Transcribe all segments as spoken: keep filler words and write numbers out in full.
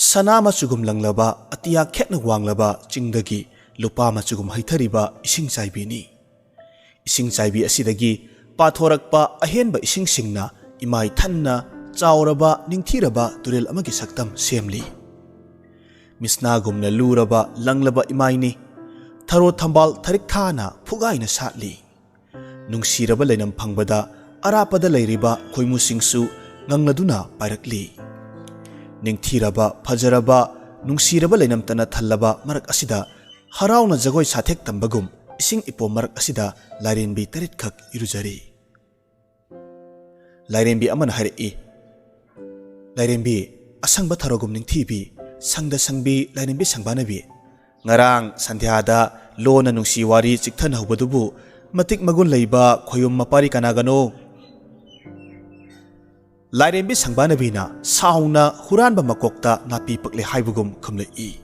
ꯁꯅꯥ ꯃꯆꯨꯒꯨꯝ ꯂꯪꯂꯕ, ꯑꯇꯤꯌꯥ ꯈꯦꯠꯅ ꯋꯥꯡꯂꯕ ꯆꯤꯡꯗꯒꯤ ꯂꯨꯄꯥ ꯃꯆꯨꯒꯨꯝ ꯍꯩꯊꯔꯤꯕ ꯏꯁꯤꯡ ꯆꯥꯏꯕꯤꯅꯤ꯫ ꯏꯁꯤꯡ ꯆꯥꯏꯕꯤ ꯑꯁꯤꯗꯒꯤ ꯄꯥꯊꯣꯔꯛꯄ ꯑꯍꯦꯟꯕ ꯏꯁꯤꯡꯁꯤꯡꯅ ꯏꯃꯥꯏ ꯊꯟꯅ ꯆꯥꯎꯔꯕ ꯅꯤꯡꯊꯤꯔꯕ ꯇꯨꯔꯦꯜ ꯑꯃꯒꯤ ꯁꯛꯇꯝ ꯁꯦꯝꯂꯤ꯫ ꯃꯤꯁꯅꯥꯒꯨꯝꯅ ꯂꯨꯔꯕ ꯂꯪꯂꯕ ꯏꯃꯥꯏꯅꯤ꯫ ꯊꯔꯣ ꯊꯝꯕꯥꯜ ꯊꯔꯤꯛ ꯊꯥꯅ ꯐꯨꯒꯥꯏꯅ ꯁꯥꯠꯂꯤ꯫ ꯅꯨꯡꯁꯤꯔꯕ ꯂꯩꯅꯝ ꯐꯪꯕꯗ ꯑꯔꯥꯞꯄꯗ ꯂꯩꯔꯤꯕ ꯈꯣꯏꯃꯨꯁꯤꯡꯁꯨ ꯉꯪꯂꯗꯨꯅ ꯄꯥꯏꯔꯛꯂꯤ꯫ ꯅꯤꯡꯊꯤꯔꯕ, ꯐꯖꯔꯕ, ꯅꯨꯡꯁꯤꯔꯕ ꯂꯩꯅꯝꯇꯅ ꯊꯜꯂꯕ ꯃꯔꯛ ꯑꯁꯤꯗ ꯍꯔꯥꯎꯅ ꯖꯒꯣꯏ ꯁꯥꯊꯦꯛ ꯇꯝꯕꯒꯨꯝ ꯏꯁꯤꯡ ꯏꯄꯣꯝ ꯃꯔꯛ ꯑꯁꯤꯗ ꯂꯥꯏꯔꯦꯝꯕꯤ ꯇꯔꯦꯠꯈꯛ ꯏꯔꯨꯖꯔꯤ꯫ ꯂꯥꯏꯔꯦꯝꯕꯤ ꯑꯃꯅ ꯍꯥꯏꯔꯛꯏ, "ꯂꯥꯏꯔꯦꯝꯕꯤ, ꯑꯁꯪꯕ ꯊꯔꯣꯒꯨꯝ ꯅꯤꯡꯊꯤꯕꯤ, ꯁꯪꯗ ꯁꯪꯕꯤ ꯂꯥꯏꯔꯦꯝꯕꯤ ꯁꯪꯕꯥꯅꯕꯤ, ꯉꯔꯥꯡ ꯁꯟꯙ꯭ꯌꯥꯗ ꯂꯣꯟꯅ ꯅꯨꯡꯁꯤ ꯋꯥꯔꯤ ꯆꯤꯛꯊꯅꯍꯧꯕꯗꯨꯕꯨ ꯃꯇꯤꯛ ꯃꯒꯨꯟ ꯂꯩꯕ ꯈꯣꯌꯨꯝ ꯃꯄꯥꯔꯤ ꯀꯅꯥꯒꯅꯣ?" ꯂꯥꯏꯔꯦꯝꯕꯤ ꯁꯪꯕꯥꯅꯕꯤꯅ ꯁꯥꯎꯅ ꯍꯨꯔꯥꯟꯕ ꯃꯀꯣꯛꯇ ꯅꯥꯄꯤ ꯄꯛꯂꯦ ꯍꯥꯏꯕꯒꯨꯝ ꯈꯨꯝꯂꯛꯏ꯫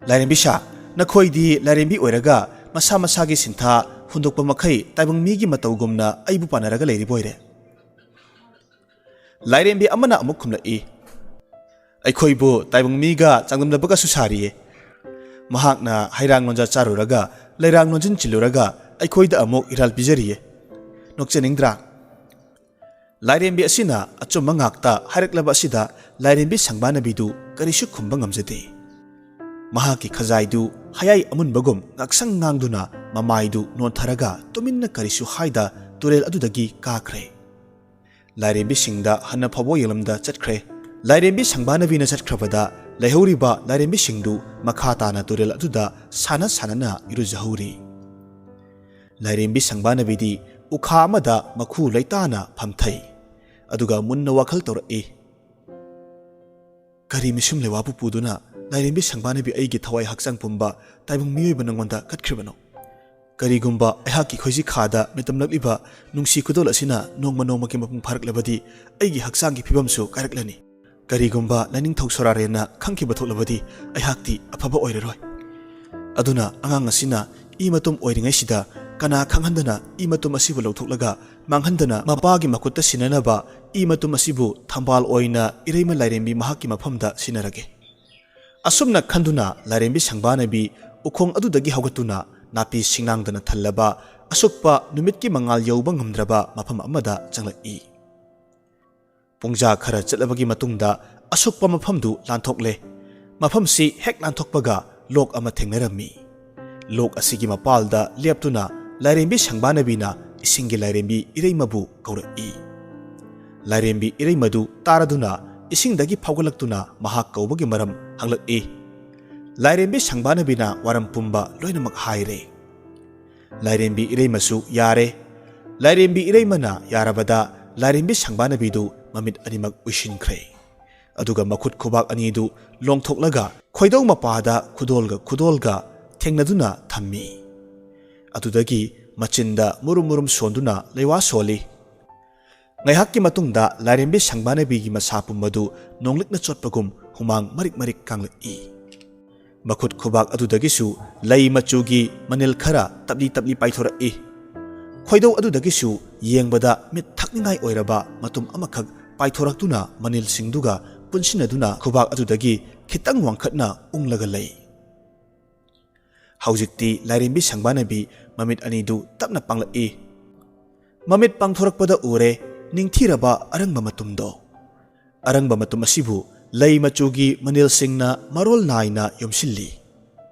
"ꯂꯥꯏꯔꯦꯝꯕꯤ ꯁꯥ, ꯅꯈꯣꯏꯗꯤ ꯂꯥꯏꯔꯦꯝꯕꯤ ꯑꯣꯏꯔꯒ ꯃꯁꯥ ꯃꯁꯥꯒꯤ ꯁꯤꯟꯊꯥ ꯍꯨꯟꯗꯣꯛꯄ ꯃꯈꯩ ꯇꯥꯏꯕꯪ ꯃꯤꯒꯤ ꯃꯇꯧꯒꯨꯝꯅ ꯑꯩꯕꯨ ꯄꯥꯟꯅꯔꯒ ꯂꯩꯔꯤꯕ ꯑꯣꯏꯔꯦ?" ꯂꯥꯏꯔꯦꯝꯕꯤ ꯑꯃꯅ ꯑꯃꯨꯛ ꯈꯨꯝꯂꯛꯏ, "ꯑꯩꯈꯣꯏꯕꯨ ꯇꯥꯏꯕꯪ ꯃꯤꯒ ꯆꯥꯡꯗꯝꯅꯕꯒꯁꯨ ꯁꯥꯔꯤꯌꯦ꯫ ꯃꯍꯥꯛꯅ ꯍꯩꯔꯥꯡ ꯂꯣꯟꯖꯥ ꯆꯥꯔꯨꯔꯒ ꯂꯩꯔꯥꯡ ꯂꯣꯟꯖꯤꯟ ꯆꯤꯜꯂꯨꯔꯒ ꯑꯩꯈꯣꯏꯗ ꯑꯃꯨꯛ ꯏꯔꯥꯜ ꯄꯤꯖꯔꯤꯌꯦ꯫ ꯅꯣꯛꯆꯅꯤꯡꯗ꯭ꯔꯥ?" ꯂꯥꯏꯔꯦꯝꯕꯤ ꯑꯁꯤꯅ ꯑꯆꯨꯝꯕ ꯉꯥꯛꯇ ꯍꯥꯏꯔꯛꯂꯕ ꯑꯁꯤꯗ ꯂꯥꯏꯔꯦꯝꯕꯤ ꯁꯪꯕꯥꯅꯕꯤꯗꯨ ꯀꯔꯤꯁꯨ ꯈꯨꯝꯕ ꯉꯝꯖꯗꯦ꯫ ꯃꯍꯥꯛꯀꯤ ꯈꯖꯥꯏꯗꯨ ꯍꯌꯥꯏ ꯑꯃꯨꯟꯕꯒꯨꯝ ꯉꯥꯛꯁꯪ ꯉꯥꯡꯗꯨꯅ ꯃꯃꯥꯏꯗꯨ ꯅꯣꯟꯊꯔꯒ ꯇꯨꯃꯤꯟꯅ ꯀꯔꯤꯁꯨ ꯍꯥꯏꯗ ꯇꯨꯔꯦꯜ ꯑꯗꯨꯗꯒꯤ ꯀꯥꯈ꯭ꯔꯦ꯫ ꯂꯥꯏꯔꯦꯝꯕꯤꯁꯤꯡꯗ ꯍꯟꯅ ꯐꯥꯎꯕ ꯌꯦꯡꯂꯝꯗ ꯆꯠꯈ꯭ꯔꯦ꯫ ꯂꯥꯏꯔꯦꯝꯕꯤ ꯁꯪꯕꯥꯅꯕꯤꯅ ꯆꯠꯈ꯭ꯔꯕꯗ ꯂꯩꯍꯧꯔꯤꯕ ꯂꯥꯏꯔꯦꯝꯕꯤꯁꯤꯡꯗꯨ ꯃꯈꯥ ꯇꯥꯅ ꯇꯨꯔꯦꯜ ꯑꯗꯨꯗ ꯁꯥꯟꯅ ꯁꯥꯟꯅꯅ ꯏꯔꯨꯖꯍꯧꯔꯤ꯫ ꯂꯥꯏꯔꯦꯝꯕꯤ ꯁꯪꯕꯥꯅꯕꯤꯗꯤ ꯎꯈꯥ ꯑꯃꯗ ꯃꯈꯨ ꯂꯩꯇꯥꯅ ꯐꯝꯊꯩ꯫ ꯑꯗꯨꯒ ꯃꯨꯟꯅ ꯋꯥꯈꯜ ꯇꯧꯔꯛꯏ꯫ "ꯀꯔꯤ ꯃꯤꯁꯨꯝ ꯂꯩꯋꯥꯕꯨ ꯄꯨꯗꯨꯅ ꯂꯥꯏꯔꯦꯝꯕꯤ ꯁꯪꯕꯥꯅꯕꯤ ꯑꯩꯒꯤ ꯊꯋꯥꯏ ꯍꯛꯆꯥꯡ ꯄꯨꯝꯕ ꯇꯥꯏꯕꯪ ꯃꯤꯑꯣꯏꯕ ꯅꯉꯣꯟꯗ ꯀꯠꯈ꯭ꯔꯤꯕꯅꯣ? ꯀꯔꯤꯒꯨꯝꯕ ꯑꯩꯍꯥꯛꯀꯤ ꯈꯣꯏꯖꯤ ꯈꯥꯗ ꯃꯤꯇꯝꯂꯛꯂꯤꯕ ꯅꯨꯡꯁꯤ ꯈꯨꯗꯣꯜ ꯑꯁꯤꯅ ꯅꯣꯡꯃ ꯅꯣꯡꯃꯒꯤ ꯃꯄꯨꯡ ꯐꯥꯔꯛꯂꯕꯗꯤ ꯑꯩꯒꯤ ꯍꯛꯆꯥꯡꯒꯤ ꯐꯤꯕꯝꯁꯨ ꯀꯥꯏꯔꯛꯂꯅꯤ꯫ ꯀꯔꯤꯒꯨꯝꯕ ꯂꯥꯏꯅꯤꯡꯊꯧ ꯁꯣꯔꯥꯔꯦꯟꯅ ꯈꯪꯈꯤꯕ ꯊꯣꯛꯂꯕꯗꯤ ꯑꯩꯍꯥꯛꯇꯤ ꯑꯐꯕ ꯑꯣꯏꯔꯔꯣꯏ꯫ ꯑꯗꯨꯅ ꯑꯉꯥꯡ ꯑꯁꯤꯅ ꯏ ꯃꯇꯨꯝ ꯑꯣꯏꯔꯤꯉꯩꯁꯤꯗ ꯀꯅꯥ ꯈꯪꯍꯟꯗꯅ ꯏ ꯃꯇꯨꯝ ꯑꯁꯤꯕꯨ ꯂꯧꯊꯣꯛꯂꯒ ꯃꯥꯡꯍꯟꯗꯅ ꯃꯄꯥꯒꯤ ꯃꯈꯨꯠꯇ ꯁꯤꯟꯅꯅꯕ ꯏ ꯃꯇꯨꯝ ꯑꯁꯤꯕꯨ ꯊꯝꯕꯥꯜ ꯑꯣꯏꯅ ꯏꯔꯩꯃ ꯂꯥꯏꯔꯦꯝꯕꯤ ꯃꯍꯥꯛꯀꯤ ꯃꯐꯝꯗ ꯁꯤꯟꯅꯔꯒꯦ꯫ ꯑꯁꯨꯝꯅ ꯈꯟꯗꯨꯅ ꯂꯥꯏꯔꯦꯝꯕꯤ ꯁꯪꯕꯥꯅꯕꯤ ꯎꯈꯣꯡ ꯑꯗꯨꯗꯒꯤ ꯍꯧꯒꯠꯇꯨꯅ ꯅꯥꯄꯤ ꯁꯤꯡꯅꯥꯡꯗꯅ ꯊꯜꯂꯕ ꯑꯁꯨꯛꯄ ꯅꯨꯃꯤꯠꯀꯤ ꯃꯉꯥꯜ ꯌꯧꯕ ꯉꯝꯗ꯭ꯔꯕ ꯃꯐꯝ ꯑꯃꯗ ꯆꯪꯂꯛꯏ꯫ ꯄꯨꯡꯖꯥ ꯈꯔ ꯆꯠꯂꯕꯒꯤ ꯃꯇꯨꯡꯗ ꯑꯁꯨꯛꯄ ꯃꯐꯝꯗꯨ ꯂꯥꯟꯊꯣꯛꯂꯦ꯫ ꯃꯐꯝꯁꯤ ꯍꯦꯛ ꯂꯥꯟꯊꯣꯛꯄꯒ ꯂꯣꯛ ꯑꯃ ꯊꯦꯡꯅꯔꯝꯃꯤ꯫ ꯂꯣꯛ ꯑꯁꯤꯒꯤ ꯃꯄꯥꯜꯗ ꯂꯦꯞꯇꯨꯅ ꯂꯥꯏꯔꯦꯝꯕꯤ ꯁꯪꯕꯥꯅꯕꯤꯅ ꯏꯁꯤꯡꯒꯤ ꯂꯥꯏꯔꯦꯝꯕꯤ ꯏꯔꯩꯃꯕꯨ ꯀꯧꯔꯛꯏ꯫ ꯂꯥꯏꯔꯦꯝꯕꯤ ꯏꯔꯩꯃꯗꯨ ꯇꯥꯔꯗꯨꯅ ꯏꯁꯤꯡꯗꯒꯤ ꯐꯥꯎꯒꯠꯂꯛꯇꯨꯅ ꯃꯍꯥꯛ ꯀꯧꯕꯒꯤ ꯃꯔꯝ ꯍꯪꯂꯛꯏ꯫ ꯂꯥꯏꯔꯦꯝꯕꯤ ꯁꯪꯕꯥꯅꯕꯤꯅ ꯋꯥꯔꯝ ꯄꯨꯝꯕ ꯂꯣꯏꯅꯃꯛ ꯍꯥꯏꯔꯦ꯫ ꯂꯥꯏꯔꯦꯝꯕꯤ ꯏꯔꯩꯃꯁꯨ ꯌꯥꯔꯦ꯫ ꯂꯥꯏꯔꯦꯝꯕꯤ ꯏꯔꯩꯃꯅ ꯌꯥꯔꯕꯗ ꯂꯥꯏꯔꯦꯝꯕꯤ ꯁꯪꯕꯥꯅꯕꯤꯗꯨ ꯃꯃꯤꯠ ꯑꯅꯤꯃꯛ ꯎꯏꯁꯤꯟꯈ꯭ꯔꯦ꯫ ꯑꯗꯨꯒ ꯃꯈꯨꯠ ꯈꯨꯕꯥꯛ ꯑꯅꯤꯗꯨ ꯂꯣꯡꯊꯣꯛꯂꯒ ꯈꯣꯏꯗꯧ ꯃꯄꯥꯗ ꯈꯨꯗꯣꯜꯒ ꯈꯨꯗꯣꯜꯒ ꯊꯦꯡꯅꯗꯨꯅ ꯊꯝꯃꯤ꯫ ꯑꯗꯨꯗꯒꯤ ꯃꯆꯤꯟꯗ ꯃꯨꯔꯨꯝ ꯃꯨꯔꯨꯝ ꯁꯣꯟꯗꯨꯅ ꯂꯩꯋꯥ ꯁꯣꯜꯂꯤ꯫ ꯉꯥꯏꯍꯥꯛꯀꯤ ꯃꯇꯨꯡꯗ ꯂꯥꯏꯔꯦꯝꯕꯤ ꯁꯪꯕꯥꯅꯕꯤꯒꯤ ꯃꯁꯥ ꯄꯨꯝꯕꯗꯨ ꯅꯣꯡꯂꯤꯛꯅ ꯆꯣꯠꯄꯒꯨꯝ ꯍꯨꯃꯥꯡ ꯃꯔꯤꯛ ꯃꯔꯤꯛ ꯀꯥꯡꯂꯛꯏ꯫ ꯃꯈꯨꯠ ꯈꯨꯕꯥꯛ ꯑꯗꯨꯗꯒꯤꯁꯨ ꯂꯩ ꯃꯆꯨꯒꯤ ꯃꯅꯤꯜ ꯈꯔ ꯇꯞꯂꯤ ꯇꯞꯂꯤ ꯄꯥꯏꯊꯣꯔꯛꯏ꯫ ꯈꯣꯏꯗꯧ ꯑꯗꯨꯗꯒꯤꯁꯨ ꯌꯦꯡꯕꯗ ꯃꯤꯠ ꯊꯛꯅꯤꯡꯉꯥꯏ ꯑꯣꯏꯔꯕ ꯃꯇꯨꯝ ꯑꯃꯈꯛ ꯄꯥꯏꯊꯣꯔꯛꯇꯨꯅ ꯃꯅꯤꯜꯁꯤꯡꯗꯨꯒ ꯄꯨꯟꯁꯤꯟꯅꯗꯨꯅ ꯈꯨꯕꯥꯛ ꯑꯗꯨꯗꯒꯤ ꯈꯤꯇꯪ ꯋꯥꯡꯈꯠꯅ ꯎꯪꯂꯒ ꯂꯩ꯫ ꯍꯧꯖꯤꯛꯇꯤ ꯂꯥꯏꯔꯦꯝꯕꯤ ꯁꯪꯕꯥꯅꯕꯤ ꯃꯃꯤꯠ ꯑꯅꯤꯗꯨ ꯇꯞꯅ ꯄꯥꯡꯂꯛꯏ꯫ ꯃꯃꯤꯠ ꯄꯥꯡꯊꯣꯔꯛꯄꯗ ꯎꯔꯦ ꯅꯤꯡꯊꯤꯔꯕ ꯑꯔꯪꯕ ꯃꯇꯨꯝꯗꯣ꯫ ꯑꯔꯪꯕ ꯃꯇꯨꯝ ꯑꯁꯤꯕꯨ ꯂꯩ ꯃꯆꯨꯒꯤ ꯃꯅꯤꯜꯁꯤꯡꯅ ꯃꯔꯣꯜ ꯅꯥꯏꯅ ꯌꯣꯝꯁꯤꯜꯂꯤ꯫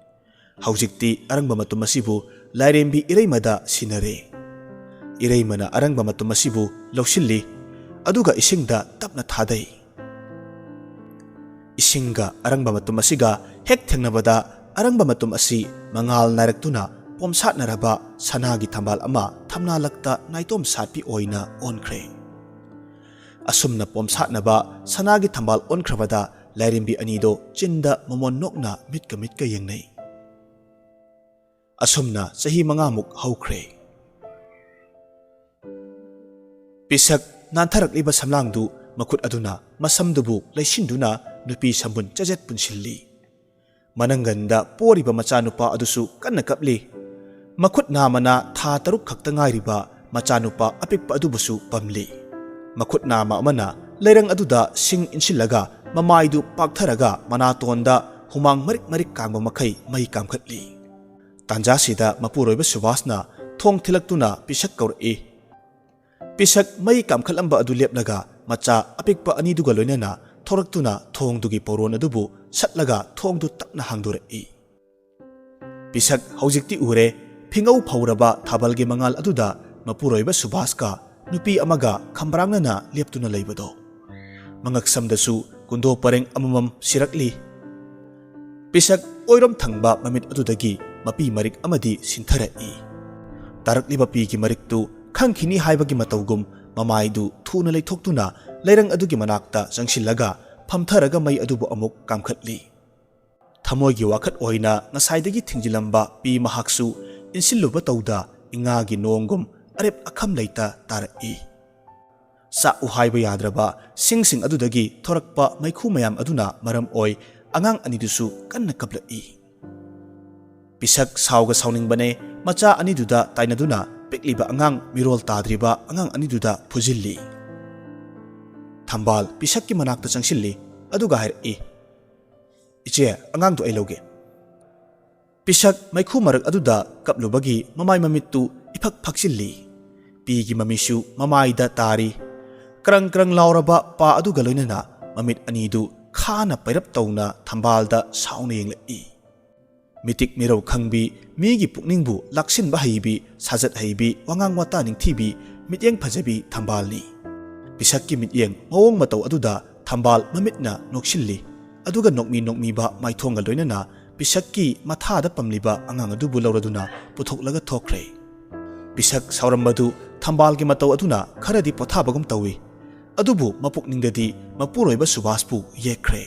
ꯍꯧꯖꯤꯛꯇꯤ ꯑꯔꯪꯕ ꯃꯇꯨꯝ ꯑꯁꯤꯕꯨ ꯂꯥꯏꯔꯦꯝꯕꯤ ꯏꯔꯩꯃꯗ ꯁꯤꯟꯅꯔꯦ꯫ ꯏꯔꯩꯃꯅ ꯑꯔꯪꯕ ꯃꯇꯨꯝ ꯑꯁꯤꯕꯨ ꯂꯧꯁꯤꯜꯂꯤ, ꯑꯗꯨꯒ ꯏꯁꯤꯡꯗ ꯇꯞꯅ ꯊꯥꯗꯩ꯫ ꯏꯁꯤꯡꯒ ꯑꯔꯪꯕ ꯃꯇꯨꯝ ꯑꯁꯤꯒ ꯍꯦꯛ ꯊꯦꯡꯅꯕꯗ ꯑꯔꯪꯕ ꯃꯇꯨꯝ ꯑꯁꯤ ꯃꯉꯥꯜ ꯅꯥꯏꯔꯛꯇꯨꯅ ꯄꯣꯝꯁꯥꯠꯅꯔꯕ ꯁꯅꯥꯒꯤ ꯊꯝꯕꯥꯜ ꯑꯃ ꯊꯝꯅꯥꯂꯛꯇ ꯅꯥꯏꯇꯣꯝ ꯁꯥꯠꯄꯤ ꯑꯣꯏꯅ ꯑꯣꯟꯈ꯭ꯔꯦ꯫ ꯑꯁꯨꯝꯅ ꯄꯣꯝꯁꯥꯠꯅꯕ ꯁꯅꯥꯒꯤ ꯊꯝꯕꯥꯜ ꯑꯣꯟꯈ꯭ꯔꯕꯗ ꯂꯥꯏꯔꯦꯝꯕꯤ ꯑꯅꯤꯗꯣ ꯆꯤꯟꯗ ꯃꯃꯣꯟ ꯅꯣꯛꯅ ꯃꯤꯠꯀ ꯃꯤꯠꯀ ꯌꯦꯡꯅꯩ꯫ ꯑꯁꯨꯝꯅ ꯆꯍꯤ ꯃꯉꯥꯃꯨꯛ ꯍꯧꯈ꯭ꯔꯦ꯫ ꯄꯤꯁꯛ ꯅꯥꯟꯊꯔꯛꯂꯤꯕ ꯁꯝꯂꯥꯡꯗꯨ ꯃꯈꯨꯠ ꯑꯗꯨꯅ ꯃꯁꯝꯗꯨꯕꯨ ꯂꯩꯁꯤꯟꯗꯨꯅ ꯅꯨꯄꯤ ꯁꯝꯕꯨꯟ ꯆꯖꯦꯠ ꯄꯨꯟꯁꯤꯜꯂꯤ꯫ ꯃꯅꯪꯒꯟꯗ ꯄꯣꯔꯤꯕ ꯃꯆꯥꯅꯨꯄꯥ ꯑꯗꯨꯁꯨ ꯀꯟꯅ ꯀꯞꯂꯤ꯫ ꯃꯈꯨꯠ ꯅꯥꯝꯃꯅ ꯊꯥ ꯇꯔꯨꯛ ꯈꯛꯇ ꯉꯥꯏꯔꯤꯕ ꯃꯆꯥꯅꯨꯄꯥ ꯑꯄꯤꯛꯄ ꯑꯗꯨꯕꯨꯁꯨ ꯄꯝꯂꯤ꯫ ꯃꯈꯨꯠ ꯅꯥꯝꯃ ꯑꯃꯅ ꯂꯩꯔꯪ ꯑꯗꯨꯗ ꯁꯤꯡ ꯏꯟꯁꯤꯜꯂꯒ ꯃꯃꯥꯏꯗꯨ ꯄꯥꯛꯊꯔꯒ ꯃꯅꯥꯇꯣꯟꯗ ꯍꯨꯃꯥꯡ ꯃꯔꯤꯛ ꯃꯔꯤꯛ ꯀꯥꯡꯕ ꯃꯈꯩ ꯃꯩ ꯀꯥꯝꯈꯠꯂꯤ꯫ ꯇꯥꯟꯖꯥꯁꯤꯗ ꯃꯄꯨꯔꯣꯏꯕ ꯁꯨꯕꯥꯁꯅ ꯊꯣꯡ ꯊꯤꯜꯂꯛꯇꯨꯅ ꯄꯤꯁꯛ ꯀꯧꯔꯛꯏ꯫ ꯄꯤꯁꯛ ꯃꯩ ꯀꯥꯝꯈꯠꯂꯝꯕ ꯑꯗꯨ ꯂꯦꯞꯂꯒ ꯃꯆꯥ ꯑꯄꯤꯛꯄ ꯑꯅꯤꯗꯨꯒ ꯂꯣꯏꯅꯅ ꯊꯣꯔꯛꯇꯨꯅ ꯊꯣꯡꯗꯨꯒꯤ ꯄꯣꯔꯣꯟ ꯑꯗꯨꯕꯨ ꯁꯠꯂꯒ ꯊꯣꯡꯗꯨ ꯇꯞꯅ ꯍꯥꯡꯗꯣꯔꯛꯏ꯫ ꯄꯤꯁꯛ ꯍꯧꯖꯤꯛꯇꯤ ꯎꯔꯦ, ꯐꯤꯉꯧ ꯐꯧꯔꯕ ꯊꯥꯕꯜꯒꯤ ꯃꯉꯥꯜ ꯑꯗꯨꯗ ꯃꯄꯨꯔꯣꯏꯕ ꯁꯨꯕꯥꯁꯀ ꯅꯨꯄꯤ ꯑꯃꯒ ꯈꯝꯕ꯭ꯔꯥꯡꯅꯅ ꯂꯦꯞꯇꯨꯅ ꯂꯩꯕꯗꯣ꯫ ꯃꯉꯛꯁꯝꯗꯁꯨ ꯀꯨꯟꯗꯣ ꯄꯔꯦꯡ ꯑꯃꯃꯝ ꯁꯤꯔꯛꯂꯤ꯫ ꯄꯤꯁꯛ ꯑꯣꯏꯔꯣꯝ ꯊꯪꯕ ꯃꯃꯤꯠ ꯑꯗꯨꯗꯒꯤ ꯃꯄꯤ ꯃꯔꯤꯛ ꯑꯃꯗꯤ ꯁꯤꯟꯊꯔꯛꯏ꯫ ꯇꯥꯔꯛꯂꯤꯕ ꯄꯤꯒꯤ ꯃꯔꯤꯛꯇꯨ ꯈꯪꯈꯤꯅꯤ ꯍꯥꯏꯕꯒꯤ ꯃꯇꯧꯒꯨꯝ ꯃꯃꯥꯏꯗꯨ ꯊꯨꯅ ꯂꯩꯊꯣꯛꯇꯨꯅ ꯂꯩꯔꯪ ꯑꯗꯨꯒꯤ ꯃꯅꯥꯛꯇ ꯆꯪꯁꯤꯜꯂꯒ ꯐꯝꯊꯔꯒ ꯃꯩ ꯑꯗꯨꯕꯨ ꯑꯃꯨꯛ ꯀꯥꯝꯈꯠꯂꯤ꯫ ꯊꯃꯣꯏꯒꯤ ꯋꯥꯈꯠ ꯑꯣꯏꯅ ꯉꯁꯥꯏꯗꯒꯤ ꯊꯤꯡꯖꯤꯜꯂꯝꯕ ꯄꯤ ꯃꯍꯥꯛꯁꯨ ꯏꯟꯁꯤꯜꯂꯨꯕ ꯇꯧꯗ ꯏꯉꯥꯒꯤ ꯅꯣꯡꯒꯨꯝ ꯑꯔꯦꯞ ꯑꯈꯝ ꯂꯩꯇ ꯇꯥꯔꯛꯏ꯫ ꯆꯥꯛꯎ ꯍꯥꯏꯕ ꯌꯥꯗ꯭ꯔꯕ ꯁꯤꯡꯁꯤꯡ ꯑꯗꯨꯗꯒꯤ ꯊꯣꯔꯛꯄ ꯃꯩꯈꯨ ꯃꯌꯥꯝ ꯑꯗꯨꯅ ꯃꯔꯝ ꯑꯣꯏ ꯑꯉꯥꯡ ꯑꯅꯤꯗꯨꯁꯨ ꯀꯟꯅ ꯀꯞꯂꯛꯏ꯫ ꯄꯤꯁꯛ ꯁꯥꯎꯒ ꯁꯥꯎꯅꯤꯡꯕꯅꯦ ꯃꯆꯥ ꯑꯅꯤꯗꯨꯗ ꯇꯥꯏꯅꯗꯨꯅ ꯄꯤꯛꯂꯤꯕ ꯑꯉꯥꯡ ꯃꯤꯔꯣꯜ ꯇꯥꯗ꯭ꯔꯤꯕ ꯑꯉꯥꯡ ꯑꯅꯤꯗꯨꯗ ꯐꯨꯖꯤꯜꯂꯤ꯫ ꯊꯝꯕꯥꯜ ꯄꯤꯁꯛꯀꯤ ꯃꯅꯥꯛꯇ ꯆꯪꯁꯤꯜꯂꯤ ꯑꯗꯨꯒ ꯍꯥꯏꯔꯛꯏ, "ꯏꯆꯦ, ꯑꯉꯥꯡꯗꯣ ꯑꯩ ꯂꯧꯒꯦ꯫" ꯄꯤꯁꯛ ꯃꯩꯈꯨ ꯃꯔꯛ ꯑꯗꯨꯗ ꯀꯞꯂꯨꯕꯒꯤ ꯃꯃꯥꯏ ꯃꯃꯤꯠꯇꯨ ꯏꯐꯛ ꯐꯛꯆꯤꯜꯂꯤ꯫ ꯄꯤꯒꯤ ꯃꯃꯤꯁꯨ ꯃꯃꯥꯏꯗ ꯇꯥꯔꯤ꯫ ꯀ꯭ꯔꯪ ꯀ꯭ꯔꯪ ꯂꯥꯎꯔꯕ ꯄꯥ ꯑꯗꯨꯒ ꯂꯣꯏꯅꯅ ꯃꯃꯤꯠ ꯑꯅꯤꯗꯨ ꯈꯥꯅ ꯄꯩꯔꯞ ꯇꯧꯅ ꯊꯝꯕꯥꯜꯗ ꯁꯥꯎꯅ ꯌꯦꯡꯂꯛꯏ꯫ ꯃꯤꯇꯤꯛ ꯃꯤꯔꯧ ꯈꯪꯕꯤ, ꯃꯤꯒꯤ ꯄꯨꯛꯅꯤꯡꯕꯨ ꯂꯥꯛꯁꯤꯟꯕ ꯍꯩꯕꯤ, ꯁꯥꯖꯠ ꯍꯩꯕꯤ, ꯋꯥꯉꯥꯡ ꯋꯥꯇꯥ ꯅꯤꯡꯊꯤꯕꯤ, ꯃꯤꯠꯌꯦꯡ ꯐꯖꯕꯤ ꯊꯝꯕꯥꯜꯅꯤ꯫ ꯄꯤꯁꯛꯀꯤ ꯃꯤꯠꯌꯦꯡ ꯃꯑꯣꯡ ꯃꯇꯧ ꯑꯗꯨꯗ ꯊꯝꯕꯥꯜ ꯃꯃꯤꯠꯅ ꯅꯣꯛꯁꯤꯜꯂꯤ꯫ ꯑꯗꯨꯒ ꯅꯣꯛꯃꯤ ꯅꯣꯛꯃꯤꯕ ꯃꯥꯏꯊꯣꯡꯒ ꯂꯣꯏꯅꯅ ꯄꯤꯁꯛꯀꯤ ꯃꯊꯥꯗ ꯄꯝꯂꯤꯕ ꯑꯉꯥꯡ ꯑꯗꯨꯕꯨ ꯂꯧꯔꯗꯨꯅ ꯄꯨꯊꯣꯛꯂꯒ ꯊꯣꯛꯈ꯭ꯔꯦ꯫ ꯄꯤꯁꯛ ꯁꯥꯎꯔꯝꯕꯗꯨ ꯊꯝꯕꯥꯜꯒꯤ ꯃꯇꯧ ꯑꯗꯨꯅ ꯈꯔꯗꯤ ꯄꯣꯊꯥꯕꯒꯨꯝ ꯇꯧꯏ꯫ ꯑꯗꯨꯕꯨ ꯃꯄꯨꯛꯅꯤꯡꯗꯗꯤ ꯃꯄꯨꯔꯣꯏꯕ ꯁꯨꯕꯥꯁꯄꯨ ꯌꯦꯛꯈ꯭ꯔꯦ꯫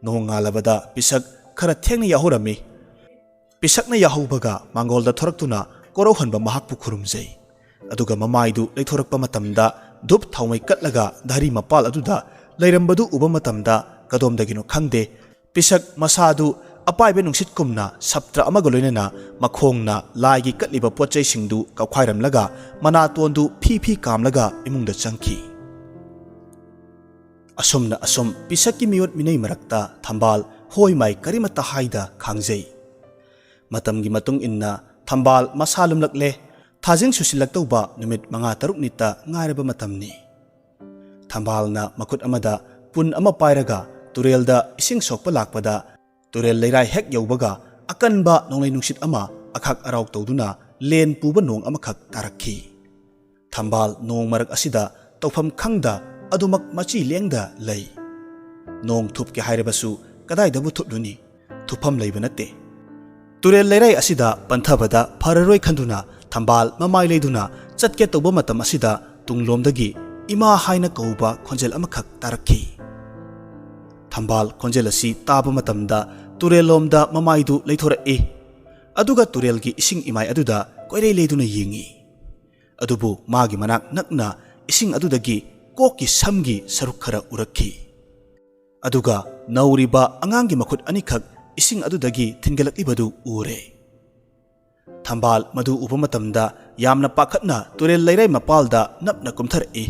ꯅꯣꯡꯉꯥꯜꯂꯕꯗ ꯄꯤꯁꯛ ꯈꯔ ꯊꯦꯡꯅ ꯌꯥꯍꯧꯔꯝꯃꯤ꯫ ꯄꯤꯁꯛꯅ ꯌꯥꯍꯧꯕꯒ ꯃꯥꯡꯒꯣꯜꯗ ꯊꯣꯔꯛꯇꯨꯅ ꯀꯣꯔꯧꯍꯟꯕ ꯃꯍꯥꯛꯄꯨ ꯈꯨꯔꯨꯝꯖꯩ꯫ ꯑꯗꯨꯒ ꯃꯃꯥꯏꯗꯨ ꯂꯩꯊꯣꯔꯛꯄ ꯃꯇꯝꯗ ꯙꯨꯞ ꯊꯥꯎꯃꯩ ꯀꯠꯂꯒ ꯙꯔꯤ ꯃꯄꯥꯜ ꯑꯗꯨꯗ ꯂꯩꯔꯝꯕꯗꯨ ꯎꯕ ꯃꯇꯝꯗ ꯀꯗꯣꯝꯗꯒꯤꯅꯣ ꯈꯪꯗꯦ, ꯄꯤꯁꯛ ꯃꯁꯥꯗꯨ ꯑꯄꯥꯏꯕ ꯅꯨꯡꯁꯤꯠꯀꯨꯝꯅ ꯁꯞꯇ꯭ꯔ ꯑꯃꯒ ꯂꯣꯏꯅꯅ ꯃꯈꯣꯡꯅ ꯂꯥꯏꯒꯤ ꯀꯠꯂꯤꯕ ꯄꯣꯠ ꯆꯩꯁꯤꯡꯗꯨ ꯀꯥꯎꯈꯥꯏꯔꯝꯂꯒ ꯃꯅꯥꯇꯣꯟꯗꯨ ꯐꯤ ꯐꯤ ꯀꯥꯝꯂꯒ ꯏꯃꯨꯡꯗ ꯆꯪꯈꯤ꯫ ꯑꯁꯨꯝꯅ ꯑꯁꯨꯝ ꯄꯤꯁꯛꯀꯤ ꯃꯤꯑꯣꯠ ꯃꯤꯅꯩ ꯃꯔꯛꯇ ꯊꯝꯕꯥꯜ ꯍꯣꯏ ꯃꯥꯏ ꯀꯔꯤꯃꯠꯇ ꯍꯥꯏꯗ ꯈꯥꯡꯖꯩ꯫ ꯃꯇꯝꯒꯤ ꯃꯇꯨꯡ ꯏꯟꯅ ꯊꯝꯕꯥꯜ ꯃꯁꯥ ꯂꯨꯝꯂꯛꯂꯦ꯫ ꯊꯥꯖꯤꯡ ꯁꯨꯁꯤꯜꯂꯛꯇꯧꯕ ꯅꯨꯃꯤꯠ ꯃꯉꯥ ꯇꯔꯨꯛꯅꯤꯇ ꯉꯥꯏꯔꯕ ꯃꯇꯝꯅꯤ꯫ ꯊꯝꯕꯥꯜꯅ ꯃꯈꯨꯠ ꯑꯃꯗ ꯄꯨꯟ ꯑꯃ ꯄꯥꯏꯔꯒ ꯇꯨꯔꯦꯜꯗ ꯏꯁꯤꯡ ꯁꯣꯛꯄ ꯂꯥꯛꯄꯗ ꯇꯨꯔꯦꯜ ꯂꯩꯔꯥꯏ ꯍꯦꯛ ꯌꯧꯕꯒ ꯑꯀꯟꯕ ꯅꯣꯡꯂꯩ ꯅꯨꯡꯁꯤꯠ ꯑꯃ ꯑꯈꯥꯛ ꯑꯔꯥꯎ ꯇꯧꯗꯨꯅ ꯂꯦꯟ ꯄꯨꯕ ꯅꯣꯡ ꯑꯃꯈꯛ ꯇꯥꯔꯛꯈꯤ꯫ ꯊꯝꯕꯥꯜ ꯅꯣꯡ ꯃꯔꯛ ꯑꯁꯤꯗ ꯇꯧꯐꯝ ꯈꯪꯗ ꯑꯗꯨꯃꯛ ꯃꯆꯤ ꯂꯦꯡꯗ ꯂꯩ꯫ ꯅꯣꯡ ꯊꯨꯞꯀꯦ ꯍꯥꯏꯔꯕꯁꯨ ꯀꯗꯥꯏꯗꯕꯨ ꯊꯨꯞꯂꯨꯅꯤ? ꯊꯨꯞꯐꯝ ꯂꯩꯕ ꯅꯠꯇꯦ꯫ ꯇꯨꯔꯦꯜ ꯂꯩꯔꯥꯏ ꯑꯁꯤꯗ ꯄꯟꯊꯕꯗ ꯐꯔꯔꯣꯏ ꯈꯟꯗꯨꯅ ꯊꯝꯕꯥꯜ ꯃꯃꯥꯏ ꯂꯩꯗꯨꯅ ꯆꯠꯀꯦ ꯇꯧꯕ ꯃꯇꯝ ꯑꯁꯤꯗ ꯇꯨꯡꯂꯣꯝꯗꯒꯤ "ꯏꯃꯥ" ꯍꯥꯏꯅ ꯀꯧꯕ ꯈꯣꯟꯖꯦꯜ ꯑꯃꯈꯛ ꯇꯥꯔꯛꯈꯤ꯫ ꯊꯝꯕꯥꯜ ꯈꯣꯟꯖꯦꯜ ꯑꯁꯤ ꯇꯥꯕ ꯃꯇꯝꯗ ꯇꯨꯔꯦꯜꯂꯣꯝꯗ ꯃꯃꯥꯏꯗꯨ ꯂꯩꯊꯣꯔꯛꯏ꯫ ꯑꯗꯨꯒ ꯇꯨꯔꯦꯜꯒꯤ ꯏꯁꯤꯡ ꯏꯃꯥꯏ ꯑꯗꯨꯗ ꯀꯣꯏꯔꯩ ꯂꯩꯗꯨꯅ ꯌꯦꯡꯉꯤ꯫ ꯑꯗꯨꯕꯨ ꯃꯥꯒꯤ ꯃꯅꯥꯛ ꯅꯛꯅ ꯏꯁꯤꯡ ꯑꯗꯨꯗꯒꯤ ꯀꯣꯛꯀꯤ ꯁꯝꯒꯤ ꯁꯔꯨꯛ ꯈꯔ ꯎꯔꯛꯈꯤ꯫ ꯑꯗꯨꯒ ꯅꯧꯔꯤꯕ ꯑꯉꯥꯡꯒꯤ ꯃꯈꯨꯠ ꯑꯅꯤꯈꯛ ꯏꯁꯤꯡ ꯑꯗꯨꯗꯒꯤ ꯊꯤꯟꯒꯠꯂꯛꯂꯤꯕꯗꯨ ꯎꯔꯦ꯫ ꯊꯝꯕꯥꯜ ꯃꯗꯨ ꯎꯕ ꯃꯇꯝꯗ ꯌꯥꯝꯅ ꯄꯥꯈꯠꯅ ꯇꯨꯔꯦꯜ ꯂꯩꯔꯥꯏ ꯃꯄꯥꯜꯗ ꯅꯞꯅ ꯀꯨꯝꯊꯔꯛꯏ꯫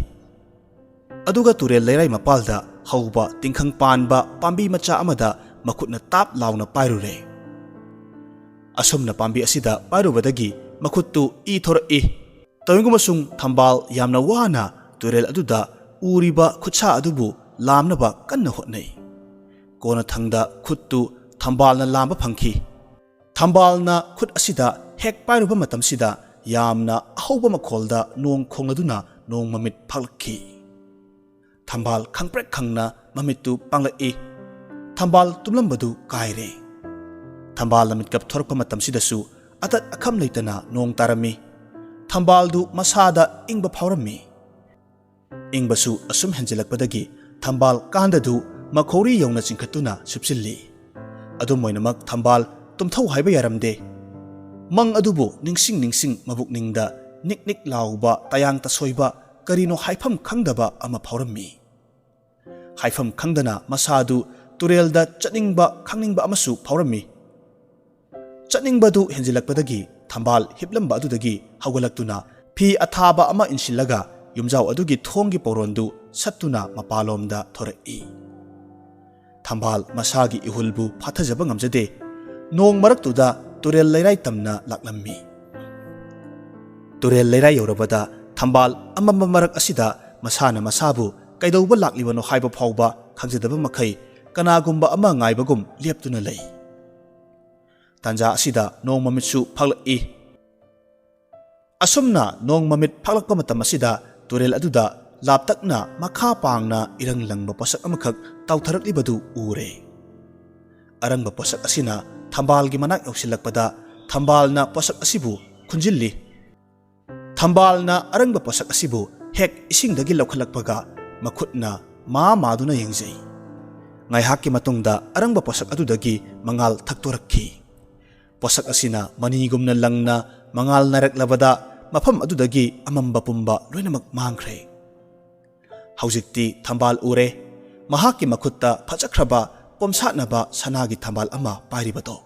ꯑꯗꯨꯒ ꯇꯨꯔꯦꯜ ꯂꯩꯔꯥꯏ ꯃꯄꯥꯜꯗ ꯍꯧꯕ ꯇꯤꯡꯈꯪ ꯄꯥꯟꯕ ꯄꯥꯝꯕꯤ ꯃꯆꯥ ꯑꯃꯗ ꯃꯈꯨꯠꯅ ꯇꯥꯞ ꯂꯥꯎꯅ ꯄꯥꯏꯔꯨꯔꯦ꯫ ꯑꯁꯨꯝꯅ ꯄꯥꯝꯕꯤ ꯑꯁꯤꯗ ꯄꯥꯏꯔꯨꯕꯗꯒꯤ ꯃꯈꯨꯠꯇꯨ ꯏ ꯊꯣꯔꯛꯏ꯫ ꯇꯧꯏꯒꯨꯝꯕꯁꯨꯡ ꯊꯝꯕꯥꯜ ꯌꯥꯝꯅ ꯋꯥꯅ ꯇꯨꯔꯦꯜ ꯑꯗꯨꯗ ꯎꯔꯤꯕ ꯈꯨꯠꯁꯥ ꯑꯗꯨꯕꯨ ꯂꯥꯝꯅꯕ ꯀꯟꯅ ꯍꯣꯠꯅꯩ꯫ ꯀꯣꯟꯅꯊꯪꯗ ꯈꯨꯠꯇꯨ ꯊꯝꯕꯥꯜꯅ ꯂꯥꯝꯕ ꯐꯪꯈꯤ꯫ ꯊꯝꯕꯥꯜꯅ ꯈꯨꯠ ꯑꯁꯤꯗ ꯍꯦꯛ ꯄꯥꯏꯔꯨꯕ ꯃꯇꯝꯁꯤꯗ ꯌꯥꯝꯅ ꯑꯍꯧꯕ ꯃꯈꯣꯜꯗ ꯅꯣꯡ ꯈꯣꯡꯂꯗꯨꯅ ꯅꯣꯡ ꯃꯃꯤꯠ ꯐꯥꯛꯂꯛꯈꯤ꯫ ꯊꯝꯕꯥꯜ ꯈꯪꯄ꯭ꯔꯦꯛ ꯈꯪꯅ ꯃꯃꯤꯠꯇꯨ ꯄꯥꯡꯂꯛꯏ꯫ ꯊꯝꯕꯥꯜ ꯇꯨꯝꯂꯝꯕꯗꯨ ꯀꯥꯏꯔꯦ꯫ ꯊꯝꯕꯥꯜꯅ ꯃꯤꯠꯀꯞ ꯊꯣꯔꯛꯄ ꯃꯇꯝꯁꯤꯗꯁꯨ ꯑꯇꯠ ꯑꯈꯝ ꯂꯩꯇꯅ ꯅꯣꯡ ꯇꯥꯔꯝꯃꯤ꯫ ꯊꯝꯕꯥꯜꯗꯨ ꯃꯁꯥꯗ ꯏꯪꯕ ꯐꯥꯎꯔꯝꯃꯤ꯫ ꯏꯪꯕꯁꯨ ꯑꯁꯨꯝ ꯍꯦꯟꯖꯤꯜꯂꯛꯄꯗꯒꯤ ꯊꯝꯕꯥꯜ ꯀꯥꯟꯗꯗꯨ ꯃꯈꯧꯔꯤ ꯌꯧꯅ ꯆꯤꯡꯈꯠꯇꯨꯅ ꯁꯨꯞꯆꯤꯜꯂꯤ꯫ ꯑꯗꯨꯝ ꯑꯣꯏꯅꯃꯛ ꯊꯝꯕꯥꯜ ꯇꯨꯝꯊꯧ ꯍꯥꯏꯕ ꯌꯥꯔꯝꯗꯦ꯫ ꯃꯪ ꯑꯗꯨꯕꯨ ꯅꯤꯡꯁꯤꯡ ꯅꯤꯡꯁꯤꯡ ꯃꯕꯨꯛꯅꯤꯡꯗ ꯅꯤꯛ ꯅꯤꯛ ꯂꯥꯎꯕ, ꯇꯌꯥꯡ ꯇꯁꯣꯏꯕ, ꯀꯔꯤꯅꯣ ꯍꯥꯏꯐꯝ ꯈꯪꯗꯕ ꯑꯃ ꯐꯥꯎꯔꯝꯃꯤ꯫ ꯍꯥꯏꯐꯝ ꯈꯪꯗꯅ ꯃꯁꯥꯗꯨ ꯇꯨꯔꯦꯜꯗ ꯆꯠꯅꯤꯡꯕ ꯈꯪꯅꯤꯡꯕ ꯑꯃꯁꯨ ꯐꯥꯎꯔꯝꯃꯤ꯫ ꯆꯠꯅꯤꯡꯕꯗꯨ ꯍꯦꯟꯖꯤꯜꯂꯛꯄꯗꯒꯤ ꯊꯝꯕꯥꯜ ꯍꯤꯞꯂꯝꯕ ꯑꯗꯨꯗꯒꯤ ꯍꯧꯒꯠꯂꯛꯇꯨꯅ ꯐꯤ ꯑꯊꯥꯕ ꯑꯃ ꯏꯟꯁꯤꯜꯂꯒ ꯌꯨꯝꯖꯥꯎ ꯑꯗꯨꯒꯤ ꯊꯣꯡꯒꯤ ꯄꯧꯔꯣꯟꯗꯨ ꯁꯠꯇꯨꯅ ꯃꯄꯥꯂꯣꯝꯗ ꯊꯣꯔꯛꯏ꯫ ꯊꯝꯕꯥꯜ ꯃꯁꯥꯒꯤ ꯏꯍꯨꯜꯕꯨ ꯐꯥꯊꯖꯕ ꯉꯝꯖꯗꯦ꯫ ꯅꯣꯡ ꯃꯔꯛꯇꯨꯗ ꯇꯨꯔꯦꯜ ꯂꯩꯔꯥꯏ ꯇꯝꯅ ꯂꯥꯛꯂꯝꯃꯤ꯫ ꯇꯨꯔꯦꯜ ꯂꯩꯔꯥꯏ ꯌꯧꯔꯕꯗ ꯊꯝꯕꯥꯜ ꯑꯃꯝꯕ ꯃꯔꯛ ꯑꯁꯤꯗ ꯃꯁꯥꯅ ꯃꯁꯥꯕꯨ ꯀꯩꯗꯧꯕ ꯂꯥꯛꯂꯤꯕꯅꯣ ꯍꯥꯏꯕ ꯐꯥꯎꯕ ꯈꯪꯖꯗꯕ ꯃꯈꯩ ꯀꯅꯥꯒꯨꯝꯕ ꯑꯃ ꯉꯥꯏꯕꯒꯨꯝ ꯂꯦꯞꯇꯨꯅ ꯂꯩ꯫ ꯇꯥꯟꯖꯥ ꯑꯁꯤꯗ ꯅꯣꯡ ꯃꯃꯤꯠꯁꯨ ꯐꯥꯛꯂꯛꯏ꯫ ꯑꯁꯨꯝꯅ ꯅꯣꯡ ꯃꯃꯤꯠ ꯐꯥꯛꯂꯛꯄ ꯃꯇꯝ ꯑꯁꯤꯗ ꯇꯨꯔꯦꯜ ꯑꯗꯨꯗ ꯂꯥꯞꯇꯛꯅ ꯃꯈꯥ ꯄꯥꯡꯅ ꯏꯔꯪ ꯂꯪꯕ ꯄꯣꯠꯁꯛ ꯑꯃꯈꯛ ꯇꯥꯎꯊꯔꯛꯂꯤꯕꯗꯨ ꯎꯔꯦ꯫ ꯑꯔꯪꯕ ꯄꯣꯠꯁꯛ ꯑꯁꯤꯅ ꯊꯝꯕꯥꯜꯒꯤ ꯃꯅꯥꯛ ꯌꯧꯁꯤꯜꯂꯛꯄꯗ ꯊꯝꯕꯥꯜꯅ ꯄꯣꯠꯁꯛ ꯑꯁꯤꯕꯨ ꯈꯨꯟꯖꯤꯜꯂꯤ꯫ ꯊꯝꯕꯥꯜꯅ ꯑꯔꯪꯕ ꯄꯣꯠꯁꯛ ꯑꯁꯤꯕꯨ ꯍꯦꯛ ꯏꯁꯤꯡꯗꯒꯤ ꯂꯧꯈꯠꯂꯛꯄꯒ ꯃꯈꯨꯠꯅ ꯃꯥ ꯃꯥꯗꯨꯅ ꯌꯦꯡꯖꯩ꯫ ꯉꯥꯏꯍꯥꯛꯀꯤ ꯃꯇꯨꯡꯗ ꯑꯔꯪꯕ ꯄꯣꯠꯁꯛ ꯑꯗꯨꯗꯒꯤ ꯃꯉꯥꯜ ꯊꯛꯇꯣꯔꯛꯈꯤ꯫ ꯄꯣꯠꯁꯛ ꯑꯁꯤꯅ ꯃꯅꯤꯒꯨꯝꯅ ꯂꯪꯅ ꯃꯉꯥꯜ ꯅꯥꯏꯔꯛꯂꯕꯗ ꯃꯐꯝ ꯑꯗꯨꯗꯒꯤ ꯑꯃꯝꯕ ꯄꯨꯝꯕ ꯂꯣꯏꯅꯃꯛ ꯃꯥꯡꯈ꯭ꯔꯦ꯫ ꯍꯧꯖꯤꯛꯇꯤ ꯊꯝꯕꯥꯜ ꯎꯔꯦ꯫ ꯃꯍꯥꯛꯀꯤ ꯃꯈꯨꯠꯇ ꯐꯖꯈ꯭ꯔꯕ ꯄꯣꯝꯁꯥꯠꯅꯕ ꯁꯅꯥꯒꯤ ꯊꯝꯕꯥꯜ ꯑꯃ ꯄꯥꯏꯔꯤꯕꯗꯣ꯫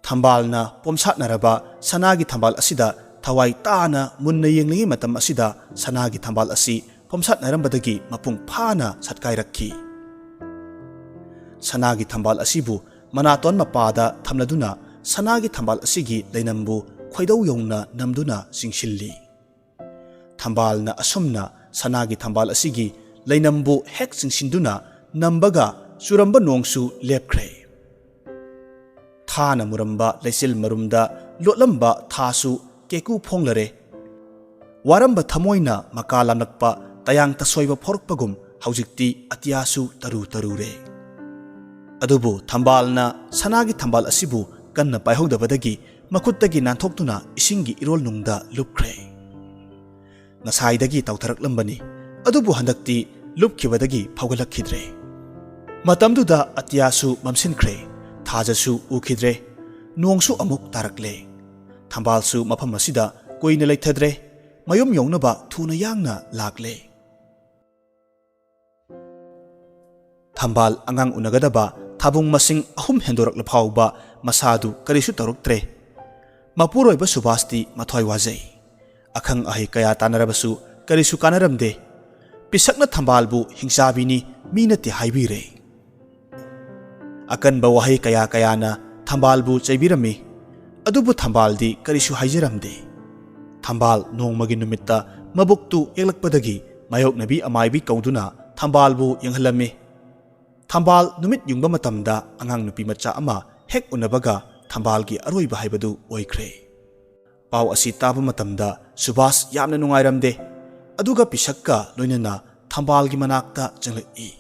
ꯊꯝꯕꯥꯜꯅ ꯄꯣꯝꯁꯥꯠꯅꯔꯕ ꯁꯅꯥꯒꯤ ꯊꯝꯕꯥꯜ ꯑꯁꯤꯗ ꯊꯋꯥꯏ ꯇꯥꯅ ꯃꯨꯟꯅ ꯌꯦꯡꯂꯤꯉꯩ ꯃꯇꯝ ꯑꯁꯤꯗ ꯁꯅꯥꯒꯤ ꯊꯝꯕꯥꯜ ꯑꯁꯤ ꯄꯣꯝꯁꯥꯠꯅꯔꯝꯕꯗꯒꯤ ꯃꯄꯨꯡ ꯐꯥꯅ ꯁꯠꯀꯥꯏꯔꯛꯈꯤ꯫ ꯁꯅꯥꯒꯤ ꯊꯝꯕꯥꯜ ꯑꯁꯤꯕꯨ ꯃꯅꯥꯇꯣꯟ ꯃꯄꯥꯗ ꯊꯝꯂꯗꯨꯅ ꯁꯅꯥꯒꯤ ꯊꯝꯕꯥꯜ ꯑꯁꯤꯒꯤ ꯂꯩꯅꯝꯕꯨ ꯈꯣꯏꯗꯧ ꯌꯧꯅ ꯅꯝꯗꯨꯅ ꯆꯤꯡꯁꯤꯜꯂꯤ꯫ ꯊꯝꯕꯥꯜꯅ ꯑꯁꯨꯝꯅ ꯁꯅꯥꯒꯤ ꯊꯝꯕꯥꯜ ꯑꯁꯤꯒꯤ ꯂꯩꯅꯝꯕꯨ ꯍꯦꯛ ꯆꯤꯡꯁꯤꯟꯗꯨꯅ ꯅꯝꯕꯒ ꯆꯨꯔꯝꯕ ꯅꯣꯡꯁꯨ ꯂꯦꯞꯈ꯭ꯔꯦ꯫ ꯊꯥꯅ ꯃꯨꯔꯝꯕ ꯂꯩꯆꯤꯜ ꯃꯔꯨꯝꯗ ꯂꯣꯠꯂꯝꯕ ꯊꯥꯁꯨ ꯀꯦꯀꯨ ꯐꯣꯡꯂꯔꯦ꯫ ꯋꯥꯔꯝꯕ ꯊꯃꯣꯏꯅ ꯃꯀꯥ ꯂꯥꯝꯂꯛꯄ ꯇꯌꯥꯡ ꯇꯁꯣꯏꯕ ꯐꯥꯎꯔꯛꯄꯒꯨꯝ ꯍꯧꯖꯤꯛꯇꯤ ꯑꯇꯤꯌꯥꯁꯨ ꯇꯔꯨ ꯇꯔꯨꯔꯦ꯫ ꯑꯗꯨꯕꯨ ꯊꯝꯕꯥꯜꯅ ꯁꯅꯥꯒꯤ ꯊꯝꯕꯥꯜ ꯑꯁꯤꯕꯨ ꯀꯟꯅ ꯄꯥꯏꯍꯧꯗꯕꯗꯒꯤ ꯃꯈꯨꯠꯇꯒꯤ ꯅꯥꯟꯊꯣꯛꯇꯨꯅ ꯏꯁꯤꯡꯒꯤ ꯏꯔꯣꯜ ꯅꯨꯡꯗ ꯂꯨꯞꯈ꯭ꯔꯦ꯫ ꯉꯁꯥꯏꯗꯒꯤ ꯇꯥꯎꯊꯔꯛꯂꯝꯕꯅꯤ, ꯑꯗꯨꯕꯨ ꯍꯟꯗꯛꯇꯤ ꯂꯨꯞꯈꯤꯕꯗꯒꯤ ꯐꯥꯎꯒꯠꯂꯛꯈꯤꯗ꯭ꯔꯦ꯫ ꯃꯇꯝꯗꯨꯗ ꯑꯇꯤꯌꯥꯁꯨ ꯃꯝꯁꯤꯟꯈ꯭ꯔꯦ, ꯊꯥꯖꯁꯨ ꯎꯈꯤꯗ꯭ꯔꯦ, ꯅꯣꯡꯁꯨ ꯑꯃꯨꯛ ꯇꯥꯔꯛꯂꯦ꯫ ꯊꯝꯕꯥꯜꯁꯨ ꯃꯐꯝ ꯑꯁꯤꯗ ꯀꯨꯏꯅ ꯂꯩꯊꯗ꯭ꯔꯦ, ꯃꯌꯨꯝ ꯌꯧꯅꯕ ꯊꯨꯅ ꯌꯥꯡꯅ ꯂꯥꯛꯂꯦ꯫ ꯊꯝꯕꯥꯜ ꯑꯉꯥꯡ ꯎꯅꯒꯗꯕ ꯊꯥꯕꯨꯡ ꯃꯁꯤꯡ ꯑꯍꯨꯝ ꯍꯦꯟꯗꯣꯔꯛꯂ ꯐꯥꯎꯕ ꯃꯁꯥꯗꯨ ꯀꯔꯤꯁꯨ ꯇꯧꯔꯛꯇ꯭ꯔꯦ꯫ ꯃꯄꯨꯔꯣꯏꯕ ꯁꯨꯕꯥꯁꯇꯤ ꯃꯊ꯭ꯋꯥꯏ ꯋꯥꯖꯩ꯫ ꯑꯈꯪ ꯑꯍꯩ ꯀꯌꯥ ꯇꯥꯟꯅꯔꯕꯁꯨ ꯀꯔꯤꯁꯨ ꯀꯥꯟꯅꯔꯝꯗꯦ꯫ ꯄꯤꯁꯛꯅ ꯊꯝꯕꯥꯜꯕꯨ ꯍꯤꯡꯆꯥꯕꯤꯅꯤ, ꯃꯤ ꯅꯠꯇꯦ ꯍꯥꯏꯕꯤꯔꯦ꯫ ꯑꯀꯟꯕ ꯋꯥꯍꯩ ꯀꯌꯥ ꯀꯌꯥꯅ ꯊꯝꯕꯥꯜꯕꯨ ꯆꯩꯕꯤꯔꯝꯃꯤ꯫ ꯑꯗꯨꯕꯨ ꯊꯝꯕꯥꯜꯗꯤ ꯀꯔꯤꯁꯨ ꯍꯥꯏꯖꯔꯝꯗꯦ꯫ ꯊꯝꯕꯥꯜ ꯅꯣꯡꯃꯒꯤ ꯅꯨꯃꯤꯠꯇ ꯃꯕꯨꯛꯇꯨ ꯌꯦꯛꯂꯛꯄꯗꯒꯤ ꯃꯥꯌꯣꯛꯅꯕꯤ ꯑꯃꯥꯏꯕꯤ ꯀꯧꯗꯨꯅ ꯊꯝꯕꯥꯜꯕꯨ ꯌꯦꯡꯍꯜꯂꯝꯃꯤ꯫ ꯊꯝꯕꯥꯜ ꯅꯨꯃꯤꯠ ꯌꯨꯡꯕ ꯃꯇꯝꯗ ꯑꯉꯥꯡ ꯅꯨꯄꯤ ꯃꯆꯥ ꯑꯃ ꯍꯦꯛ ꯎꯅꯕꯒ ꯊꯝꯕꯥꯜꯒꯤ ꯑꯔꯣꯏꯕ ꯍꯥꯏꯕꯗꯨ ꯑꯣꯏꯈ꯭ꯔꯦ꯫ ꯄꯥꯎ ꯑꯁꯤ ꯇꯥꯕ ꯃꯇꯝꯗ ꯁꯨꯕꯥꯁ ꯌꯥꯝꯅ ꯅꯨꯡꯉꯥꯏꯔꯝꯗꯦ꯫ ꯑꯗꯨꯒ ꯄꯤꯁꯛꯀ ꯂꯣꯏꯅꯅ ꯊꯝꯕꯥꯜꯒꯤ ꯃꯅꯥꯛꯇ ꯆꯪꯂꯛꯏ꯫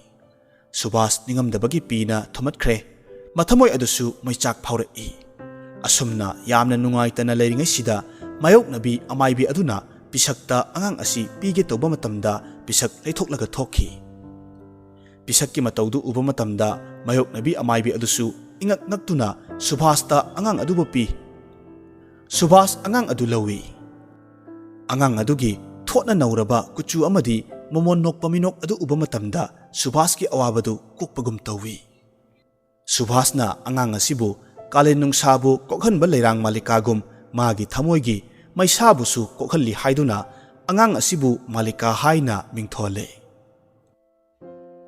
ꯁꯨꯕꯥꯁ ꯅꯤꯡꯉꯝꯗꯕꯒꯤ ꯄꯤꯅ ꯊꯨꯝꯃꯠꯈ꯭ꯔꯦ꯫ ꯃꯊꯃꯣꯏ ꯑꯗꯨꯁꯨ ꯃꯩꯆꯥꯛ ꯐꯥꯎꯔꯛꯏ꯫ ꯑꯁꯨꯝꯅ ꯌꯥꯝꯅ ꯅꯨꯡꯉꯥꯏꯇꯅ ꯂꯩꯔꯤꯉꯩꯁꯤꯗ ꯃꯥꯌꯣꯛꯅꯕꯤ ꯑꯃꯥꯏꯕꯤ ꯑꯗꯨꯅ ꯄꯤꯁꯛꯇ ꯑꯉꯥꯡ ꯑꯁꯤ ꯄꯤꯒꯦ ꯇꯧꯕ ꯃꯇꯝꯗ ꯄꯤꯁꯛ ꯂꯩꯊꯣꯛꯂꯒ ꯊꯣꯛꯈꯤ꯫ ꯄꯤꯁꯛꯀꯤ ꯃꯇꯧꯗꯨ ꯎꯕ ꯃꯇꯝꯗ ꯃꯥꯌꯣꯛꯅꯕꯤ ꯑꯃꯥꯏꯕꯤ ꯑꯗꯨꯁꯨ ꯏꯉꯛ ꯉꯛꯇꯨꯅ ꯁꯨꯕꯥꯁꯇ ꯑꯉꯥꯡ ꯑꯗꯨꯕꯨ ꯄꯤ꯫ ꯁꯨꯕꯥꯁ ꯑꯉꯥꯡ ꯑꯗꯨ ꯂꯧꯏ꯫ ꯑꯉꯥꯡ ꯑꯗꯨꯒꯤ ꯊꯣꯠꯅ ꯅꯧꯔꯕ ꯀꯨꯆꯨ ꯑꯃꯗꯤ ꯃꯃꯣꯟ ꯅꯣꯛꯄ ꯃꯤꯅꯣꯛ ꯑꯗꯨ ꯎꯕ ꯃꯇꯝꯗ ꯁꯨꯕꯥꯁꯀꯤ ꯑꯋꯥꯕꯗꯨ ꯀꯣꯛꯄꯒꯨꯝ ꯇꯧꯏ꯫ ꯁꯨꯕꯥꯁꯅ ꯑꯉꯥꯡ ꯑꯁꯤꯕꯨ ꯀꯥꯂꯦꯟ ꯅꯨꯡꯁꯥꯕꯨ ꯀꯣꯛꯍꯟꯕ ꯂꯩꯔꯥꯡ ꯃꯥꯂꯤꯀꯥꯒꯨꯝ ꯃꯥꯒꯤ ꯊꯃꯣꯏꯒꯤ ꯃꯩꯁꯥꯕꯨꯁꯨ ꯀꯣꯛꯍꯜꯂꯤ ꯍꯥꯏꯗꯨꯅ ꯑꯉꯥꯡ ꯑꯁꯤꯕꯨ ꯃꯥꯂꯤꯀꯥ ꯍꯥꯏꯅ ꯃꯤꯡꯊꯣꯜꯂꯦ꯫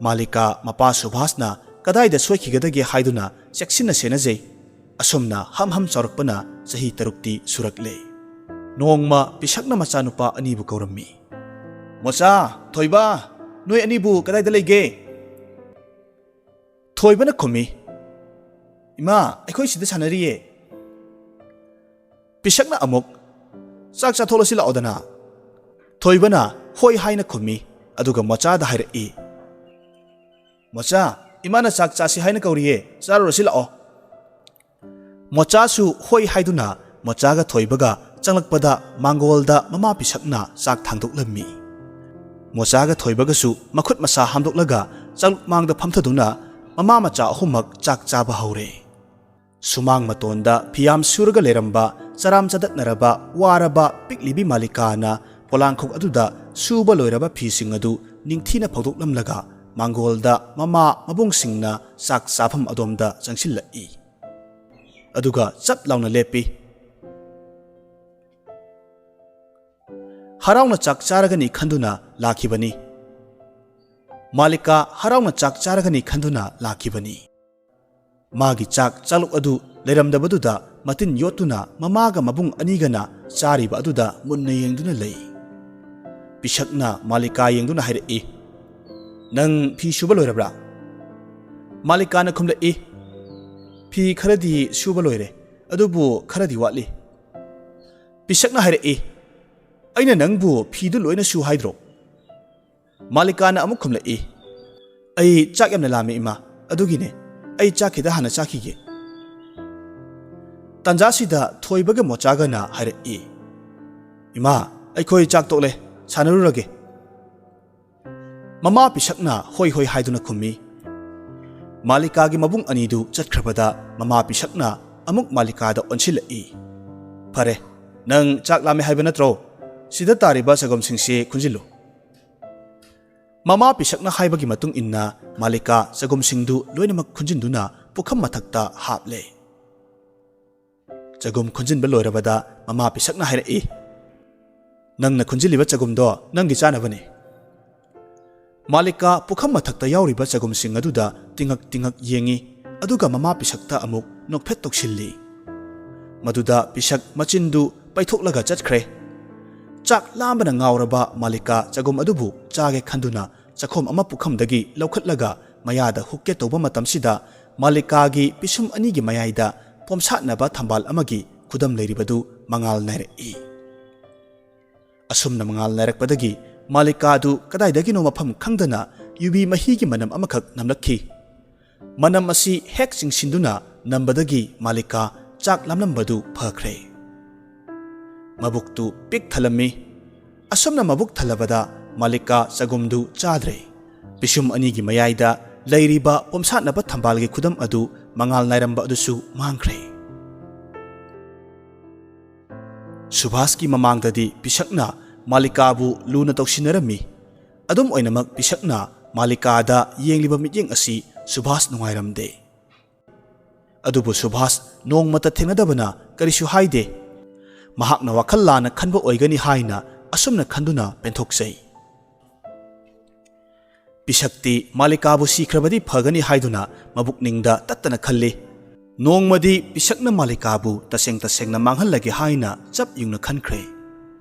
ꯃꯥꯂꯤꯀꯥ ꯃꯄꯥ ꯁꯨꯚꯥꯁꯅ ꯀꯗꯥꯏꯗ ꯁꯣꯏꯈꯤꯒꯗꯒꯦ ꯍꯥꯏꯗꯨꯅ ꯆꯦꯛꯁꯤꯟꯅ ꯁꯦꯟꯅꯖꯩ꯫ ꯑꯁꯨꯝꯅ ꯍꯝ ꯍꯝ ꯆꯥꯎꯔꯛꯄꯅ ꯆꯍꯤ ꯇꯔꯨꯛꯇꯤ ꯁꯨꯔꯛꯂꯦ꯫ ꯅꯣꯡꯃ ꯄꯤꯁꯛꯅ ꯃꯆꯥꯅꯨꯄꯥ ꯑꯅꯤꯕꯨ ꯀꯧꯔꯝꯃꯤ꯫ "ꯃꯣꯆꯥ, ꯊꯣꯏꯕ, ꯅꯣꯏ ꯑꯅꯤꯕꯨ ꯀꯗꯥꯏꯗ ꯂꯩꯒꯦ?" ꯊꯣꯏꯕꯅ ꯈꯨꯝꯃꯤ, "ꯏꯃꯥ, ꯑꯩꯈꯣꯏ ꯁꯤꯗ ꯁꯥꯟꯅꯔꯤꯌꯦ꯫" ꯄꯤꯁꯛꯅ ꯑꯃꯨꯛ, "ꯆꯥꯛ ꯆꯥꯊꯣꯛꯂꯁꯤ ꯂꯥꯛꯑꯣꯗꯅ꯫" ꯊꯣꯏꯕꯅ ꯍꯣꯏ ꯍꯥꯏꯅ ꯈꯨꯝꯃꯤ, ꯑꯗꯨꯒ ꯃꯣꯆꯥꯗ ꯍꯥꯏꯔꯛꯏ, "ꯃꯣꯆꯥ, ꯏꯃꯥꯅ ꯆꯥꯛ ꯆꯥꯁꯤ ꯍꯥꯏꯅ ꯀꯧꯔꯤꯌꯦ, ꯆꯥꯔꯨꯔꯁꯤ ꯂꯥꯛꯑꯣ꯫" ꯃꯣꯆꯥꯁꯨ ꯍꯣꯏ ꯍꯥꯏꯗꯨꯅ ꯃꯣꯆꯥꯒ ꯊꯣꯏꯕꯒ ꯆꯪꯂꯛꯄꯗ ꯃꯥꯡꯒꯣꯜꯗ ꯃꯃꯥ ꯄꯤꯁꯛꯅ ꯆꯥꯛ ꯊꯥꯡꯗꯣꯛꯂꯝꯃꯤ꯫ ꯃꯣꯆꯥꯒ ꯊꯣꯏꯕꯒꯁꯨ ꯃꯈꯨꯠ ꯃꯁꯥ ꯍꯥꯝꯗꯣꯛꯂꯒ ꯆꯥꯛꯂꯨꯛ ꯃꯥꯡꯗ ꯐꯝꯊꯗꯨꯅ ꯃꯃꯥ ꯃꯆꯥ ꯑꯍꯨꯝꯃꯛ ꯆꯥꯛ ꯆꯥꯕ ꯍꯧꯔꯦ꯫ ꯁꯨꯃꯥꯡ ꯃꯇꯣꯟꯗ ꯐꯤꯌꯥꯝ ꯁꯨꯔꯒ ꯂꯩꯔꯝꯕ ꯆꯔꯥꯝ ꯆꯗꯠꯅꯔꯕ ꯋꯥꯔꯕ ꯄꯤꯛꯂꯤꯕꯤ ꯃꯥꯂꯤꯀꯥꯅ ꯄꯣꯂꯥꯡꯈꯣꯛ ꯑꯗꯨꯗ ꯁꯨꯕ ꯂꯣꯏꯔꯕ ꯐꯤꯁꯤꯡ ꯑꯗꯨ ꯅꯤꯡꯊꯤꯅ ꯐꯧꯗꯣꯛꯂꯝꯂꯒ ꯃꯥꯡꯒꯣꯜꯗ ꯃꯃꯥ ꯃꯕꯨꯡꯁꯤꯡꯅ ꯆꯥꯛ ꯆꯥꯐꯝ ꯑꯗꯣꯝꯗ ꯆꯪꯁꯤꯜꯂꯛꯏ꯫ ꯑꯗꯨꯒ ꯆꯞ ꯂꯥꯎꯅ ꯂꯦꯞꯄꯤ꯫ ꯍꯔꯥꯎꯅ ꯆꯥꯛ ꯆꯥꯔꯒꯅꯤ ꯈꯟꯗꯨꯅ ꯂꯥꯛꯈꯤꯕꯅꯤ꯫ ꯃꯥꯂꯤꯀꯥ ꯍꯔꯥꯎꯅ ꯆꯥꯛ ꯆꯥꯔꯒꯅꯤ ꯈꯟꯗꯨꯅ ꯂꯥꯛꯈꯤꯕꯅꯤ꯫ ꯃꯥꯒꯤ ꯆꯥꯛ ꯆꯥꯂꯨꯛ ꯑꯗꯨ ꯂꯩꯔꯝꯗꯕꯗꯨꯗ ꯃꯇꯤꯟ ꯌꯣꯠꯇꯨꯅ ꯃꯃꯥꯒ ꯃꯕꯨꯡ ꯑꯅꯤꯒꯅ ꯆꯥꯔꯤꯕ ꯑꯗꯨꯗ ꯃꯨꯟꯅ ꯌꯦꯡꯗꯨꯅ ꯂꯩ꯫ ꯄꯤꯁꯛꯅ ꯃꯥꯂꯤꯀꯥ ꯌꯦꯡꯗꯨꯅ ꯍꯥꯏꯔꯛꯏ, "ꯅꯪ ꯐꯤ ꯁꯨꯕ ꯂꯣꯏꯔꯕ꯭ꯔꯥ?" ꯃꯥꯂꯤꯀꯥꯅ ꯈꯨꯝꯂꯛꯏ, "ꯐꯤ ꯈꯔꯗꯤ ꯁꯨꯕ ꯂꯣꯏꯔꯦ, ꯑꯗꯨꯕꯨ ꯈꯔꯗꯤ ꯋꯥꯠꯂꯤ꯫" ꯄꯤꯁꯛꯅ ꯍꯥꯏꯔꯛꯏ, "ꯑꯩꯅ ꯅꯪꯕꯨ ꯐꯤꯗꯨ ꯂꯣꯏꯅ ꯁꯨ ꯍꯥꯏꯗ꯭ꯔꯣ?" ꯃꯥꯂꯤꯀꯥꯅ ꯑꯃꯨꯛ ꯈꯨꯝꯂꯛꯏ, "ꯑꯩ ꯆꯥꯛ ꯌꯥꯝꯅ ꯂꯥꯝꯃꯦ, ꯏꯃꯥ, ꯑꯗꯨꯒꯤꯅꯦ꯫ ꯑꯩ ꯆꯥꯛ ꯈꯤꯇ ꯍꯥꯟꯅ ꯆꯥꯈꯤꯒꯦ꯫" ꯇꯥꯟꯖꯥꯁꯤꯗ ꯊꯣꯏꯕꯒ ꯃꯣꯆꯥꯒꯅ ꯍꯥꯏꯔꯛꯏ, "ꯏꯃꯥ, ꯑꯩꯈꯣꯏ ꯆꯥꯛ ꯇꯣꯛꯂꯦ, ꯁꯥꯟꯅꯔꯨꯔꯒꯦ꯫" ꯃꯃꯥ ꯄꯤꯁꯛꯅ ꯍꯣꯏ ꯍꯣꯏ ꯍꯥꯏꯗꯨꯅ ꯈꯨꯝꯃꯤ꯫ ꯃꯥꯂꯤꯀꯥꯒꯤ ꯃꯕꯨꯡ ꯑꯅꯤꯗꯨ ꯆꯠꯈ꯭ꯔꯕꯗ ꯃꯃꯥ ꯄꯤꯁꯛꯅ ꯑꯃꯨꯛ ꯃꯥꯂꯤꯀꯥꯗ ꯑꯣꯟꯁꯤꯜꯂꯛꯏ, "ꯐꯔꯦ, ꯅꯪ ꯆꯥꯛ ꯂꯥꯝꯃꯦ ꯍꯥꯏꯕ ꯅꯠꯇ꯭ꯔꯣ? ꯁꯤꯗ ꯇꯥꯔꯤꯕ ꯆꯒꯨꯝꯁꯤꯡꯁꯤ ꯈꯨꯟꯖꯤꯜꯂꯨ꯫" ꯃꯃꯥ ꯄꯤꯁꯛꯅ ꯍꯥꯏꯕꯒꯤ ꯃꯇꯨꯡ ꯏꯟꯅ ꯃꯥꯂꯤꯀꯥ ꯆꯒꯨꯝꯁꯤꯡꯗꯨ ꯂꯣꯏꯅꯃꯛ ꯈꯨꯟꯖꯤꯟꯗꯨꯅ ꯄꯨꯈꯝ ꯃꯊꯛꯇ ꯍꯥꯞꯂꯦ꯫ ꯆꯒꯨꯝ ꯈꯨꯟꯖꯤꯟꯕ ꯂꯣꯏꯔꯕꯗ ꯃꯃꯥ ꯄꯤꯁꯛꯅ ꯍꯥꯏꯔꯛꯏ, "ꯅꯪꯅ ꯈꯨꯟꯖꯤꯜꯂꯤꯕ ꯆꯒꯨꯝꯗꯣ ꯅꯪꯒꯤ ꯆꯥꯅꯕꯅꯤ꯫" ꯃꯥꯂꯤꯀꯥ ꯄꯨꯈꯝ ꯃꯊꯛꯇ ꯌꯥꯎꯔꯤꯕ ꯆꯒꯨꯝꯁꯤꯡ ꯑꯗꯨꯗ ꯇꯤꯉꯛ ꯇꯤꯉꯛ ꯌꯦꯡꯏ, ꯑꯗꯨꯒ ꯃꯃꯥ ꯄꯤꯁꯛꯇ ꯑꯃꯨꯛ ꯅꯣꯛꯐꯦꯠ ꯇꯧꯁꯤꯜꯂꯤ꯫ ꯃꯗꯨꯗ ꯄꯤꯁꯛ ꯃꯆꯤꯟꯗꯨ ꯄꯩꯊꯣꯛꯂꯒ ꯆꯠꯈ꯭ꯔꯦ꯫ ꯆꯥꯛ ꯂꯥꯝꯕꯅ ꯉꯥꯎꯔꯕ ꯃꯥꯂꯤꯀꯥ ꯆꯒꯨꯝ ꯑꯗꯨꯕꯨ ꯆꯥꯒꯦ ꯈꯟꯗꯨꯅ ꯆꯈꯣꯝ ꯑꯃ ꯄꯨꯈꯝꯗꯒꯤ ꯂꯧꯈꯠꯂꯒ ꯃꯌꯥꯗ ꯍꯨꯛꯀꯦ ꯇꯧꯕ ꯃꯇꯝꯁꯤꯗ, ꯃꯥꯂꯤꯀꯥꯒꯤ ꯄꯤꯁꯨꯝ ꯑꯅꯤꯒꯤ ꯃꯌꯥꯏꯗ ꯄꯣꯝꯁꯥꯠꯅꯕ ꯊꯝꯕꯥꯜ ꯑꯃꯒꯤ ꯈꯨꯗꯝ ꯂꯩꯔꯤꯕꯗꯨ ꯃꯉꯥꯜ ꯅꯥꯏꯔꯛꯏ꯫ ꯑꯁꯨꯝꯅ ꯃꯉꯥꯜ ꯅꯥꯏꯔꯛꯄꯗꯒꯤ ꯃꯥꯂꯤꯀꯥꯗꯨ ꯀꯗꯥꯏꯗꯒꯤꯅꯣ ꯃꯐꯝ ꯈꯪꯗꯅ ꯌꯨꯕꯤ ꯃꯍꯤꯒꯤ ꯃꯅꯝ ꯑꯃꯈꯛ ꯅꯝꯂꯛꯈꯤ꯫ ꯃꯅꯝ ꯑꯁꯤ ꯍꯦꯛ ꯆꯤꯡꯁꯤꯟꯗꯨꯅ ꯅꯝꯕꯗꯒꯤ ꯃꯥꯂꯤꯀꯥ ꯆꯥꯛ ꯂꯥꯝꯂꯝꯕꯗꯨ ꯐꯈ꯭ꯔꯦ꯫ ꯃꯕꯨꯛꯇꯨ ꯄꯤꯛ ꯊꯜꯂꯝꯃꯤ꯫ ꯑꯁꯨꯝꯅ ꯃꯕꯨꯛ ꯊꯜꯂꯕꯗ ꯃꯥꯂꯤꯀꯥ ꯆꯒꯨꯝꯗꯨ ꯆꯥꯗ꯭ꯔꯦ꯫ ꯄꯤꯁꯨꯝ ꯑꯅꯤꯒꯤ ꯃꯌꯥꯏꯗ ꯂꯩꯔꯤꯕ ꯄꯣꯝꯁꯥꯠꯅꯕ ꯊꯝꯕꯥꯜꯒꯤ ꯈꯨꯗꯝ ꯑꯗꯨ ꯃꯉꯥꯜ ꯅꯥꯏꯔꯝꯕ ꯑꯗꯨꯁꯨ ꯃꯥꯡꯈ꯭ꯔꯦ꯫ ꯁꯨꯚꯥꯁꯀꯤ ꯃꯃꯥꯡꯗꯗꯤ ꯄꯤꯁꯛꯅ ꯃꯥꯂꯤꯀꯥꯕꯨ ꯂꯨꯅ ꯇꯧꯁꯤꯟꯅꯔꯝꯃꯤ꯫ ꯑꯗꯨꯝ ꯑꯣꯏꯅꯃꯛ ꯄꯤꯁꯛꯅ ꯃꯥꯂꯤꯀꯥꯗ ꯌꯦꯡꯂꯤꯕ ꯃꯤꯠꯌꯦꯡ ꯑꯁꯤ ꯁꯨꯚꯥꯁ ꯅꯨꯡꯉꯥꯏꯔꯝꯗꯦ꯫ ꯑꯗꯨꯕꯨ ꯁꯨꯚꯥꯁ ꯅꯣꯡꯃꯇ ꯊꯦꯡꯅꯗꯕꯅ ꯀꯔꯤꯁꯨ ꯍꯥꯏꯗꯦ꯫ ꯃꯍꯥꯛꯅ ꯋꯥꯈꯜ ꯂꯥꯟꯅ ꯈꯟꯕ ꯑꯣꯏꯒꯅꯤ ꯍꯥꯏꯅ ꯑꯁꯨꯝꯅ ꯈꯟꯗꯨꯅ ꯄꯦꯟꯊꯣꯛꯆꯩ꯫ ꯄꯤꯁꯛꯇꯤ ꯃꯥꯂꯤꯀꯥꯕꯨ ꯁꯤꯈ꯭ꯔꯕꯗꯤ ꯐꯒꯅꯤ ꯍꯥꯏꯗꯨꯅ ꯃꯕꯨꯛꯅꯤꯡꯗ ꯇꯠꯇꯅ ꯈꯜꯂꯤ꯫ ꯅꯣꯡꯃꯗꯤ ꯄꯤꯁꯛꯅ ꯃꯥꯂꯤꯀꯥꯕꯨ ꯇꯁꯦꯡ ꯇꯁꯦꯡꯅ ꯃꯥꯡꯍꯜꯂꯒꯦ ꯍꯥꯏꯅ ꯆꯞ ꯌꯨꯡꯅ ꯈꯟꯈ꯭ꯔꯦ꯫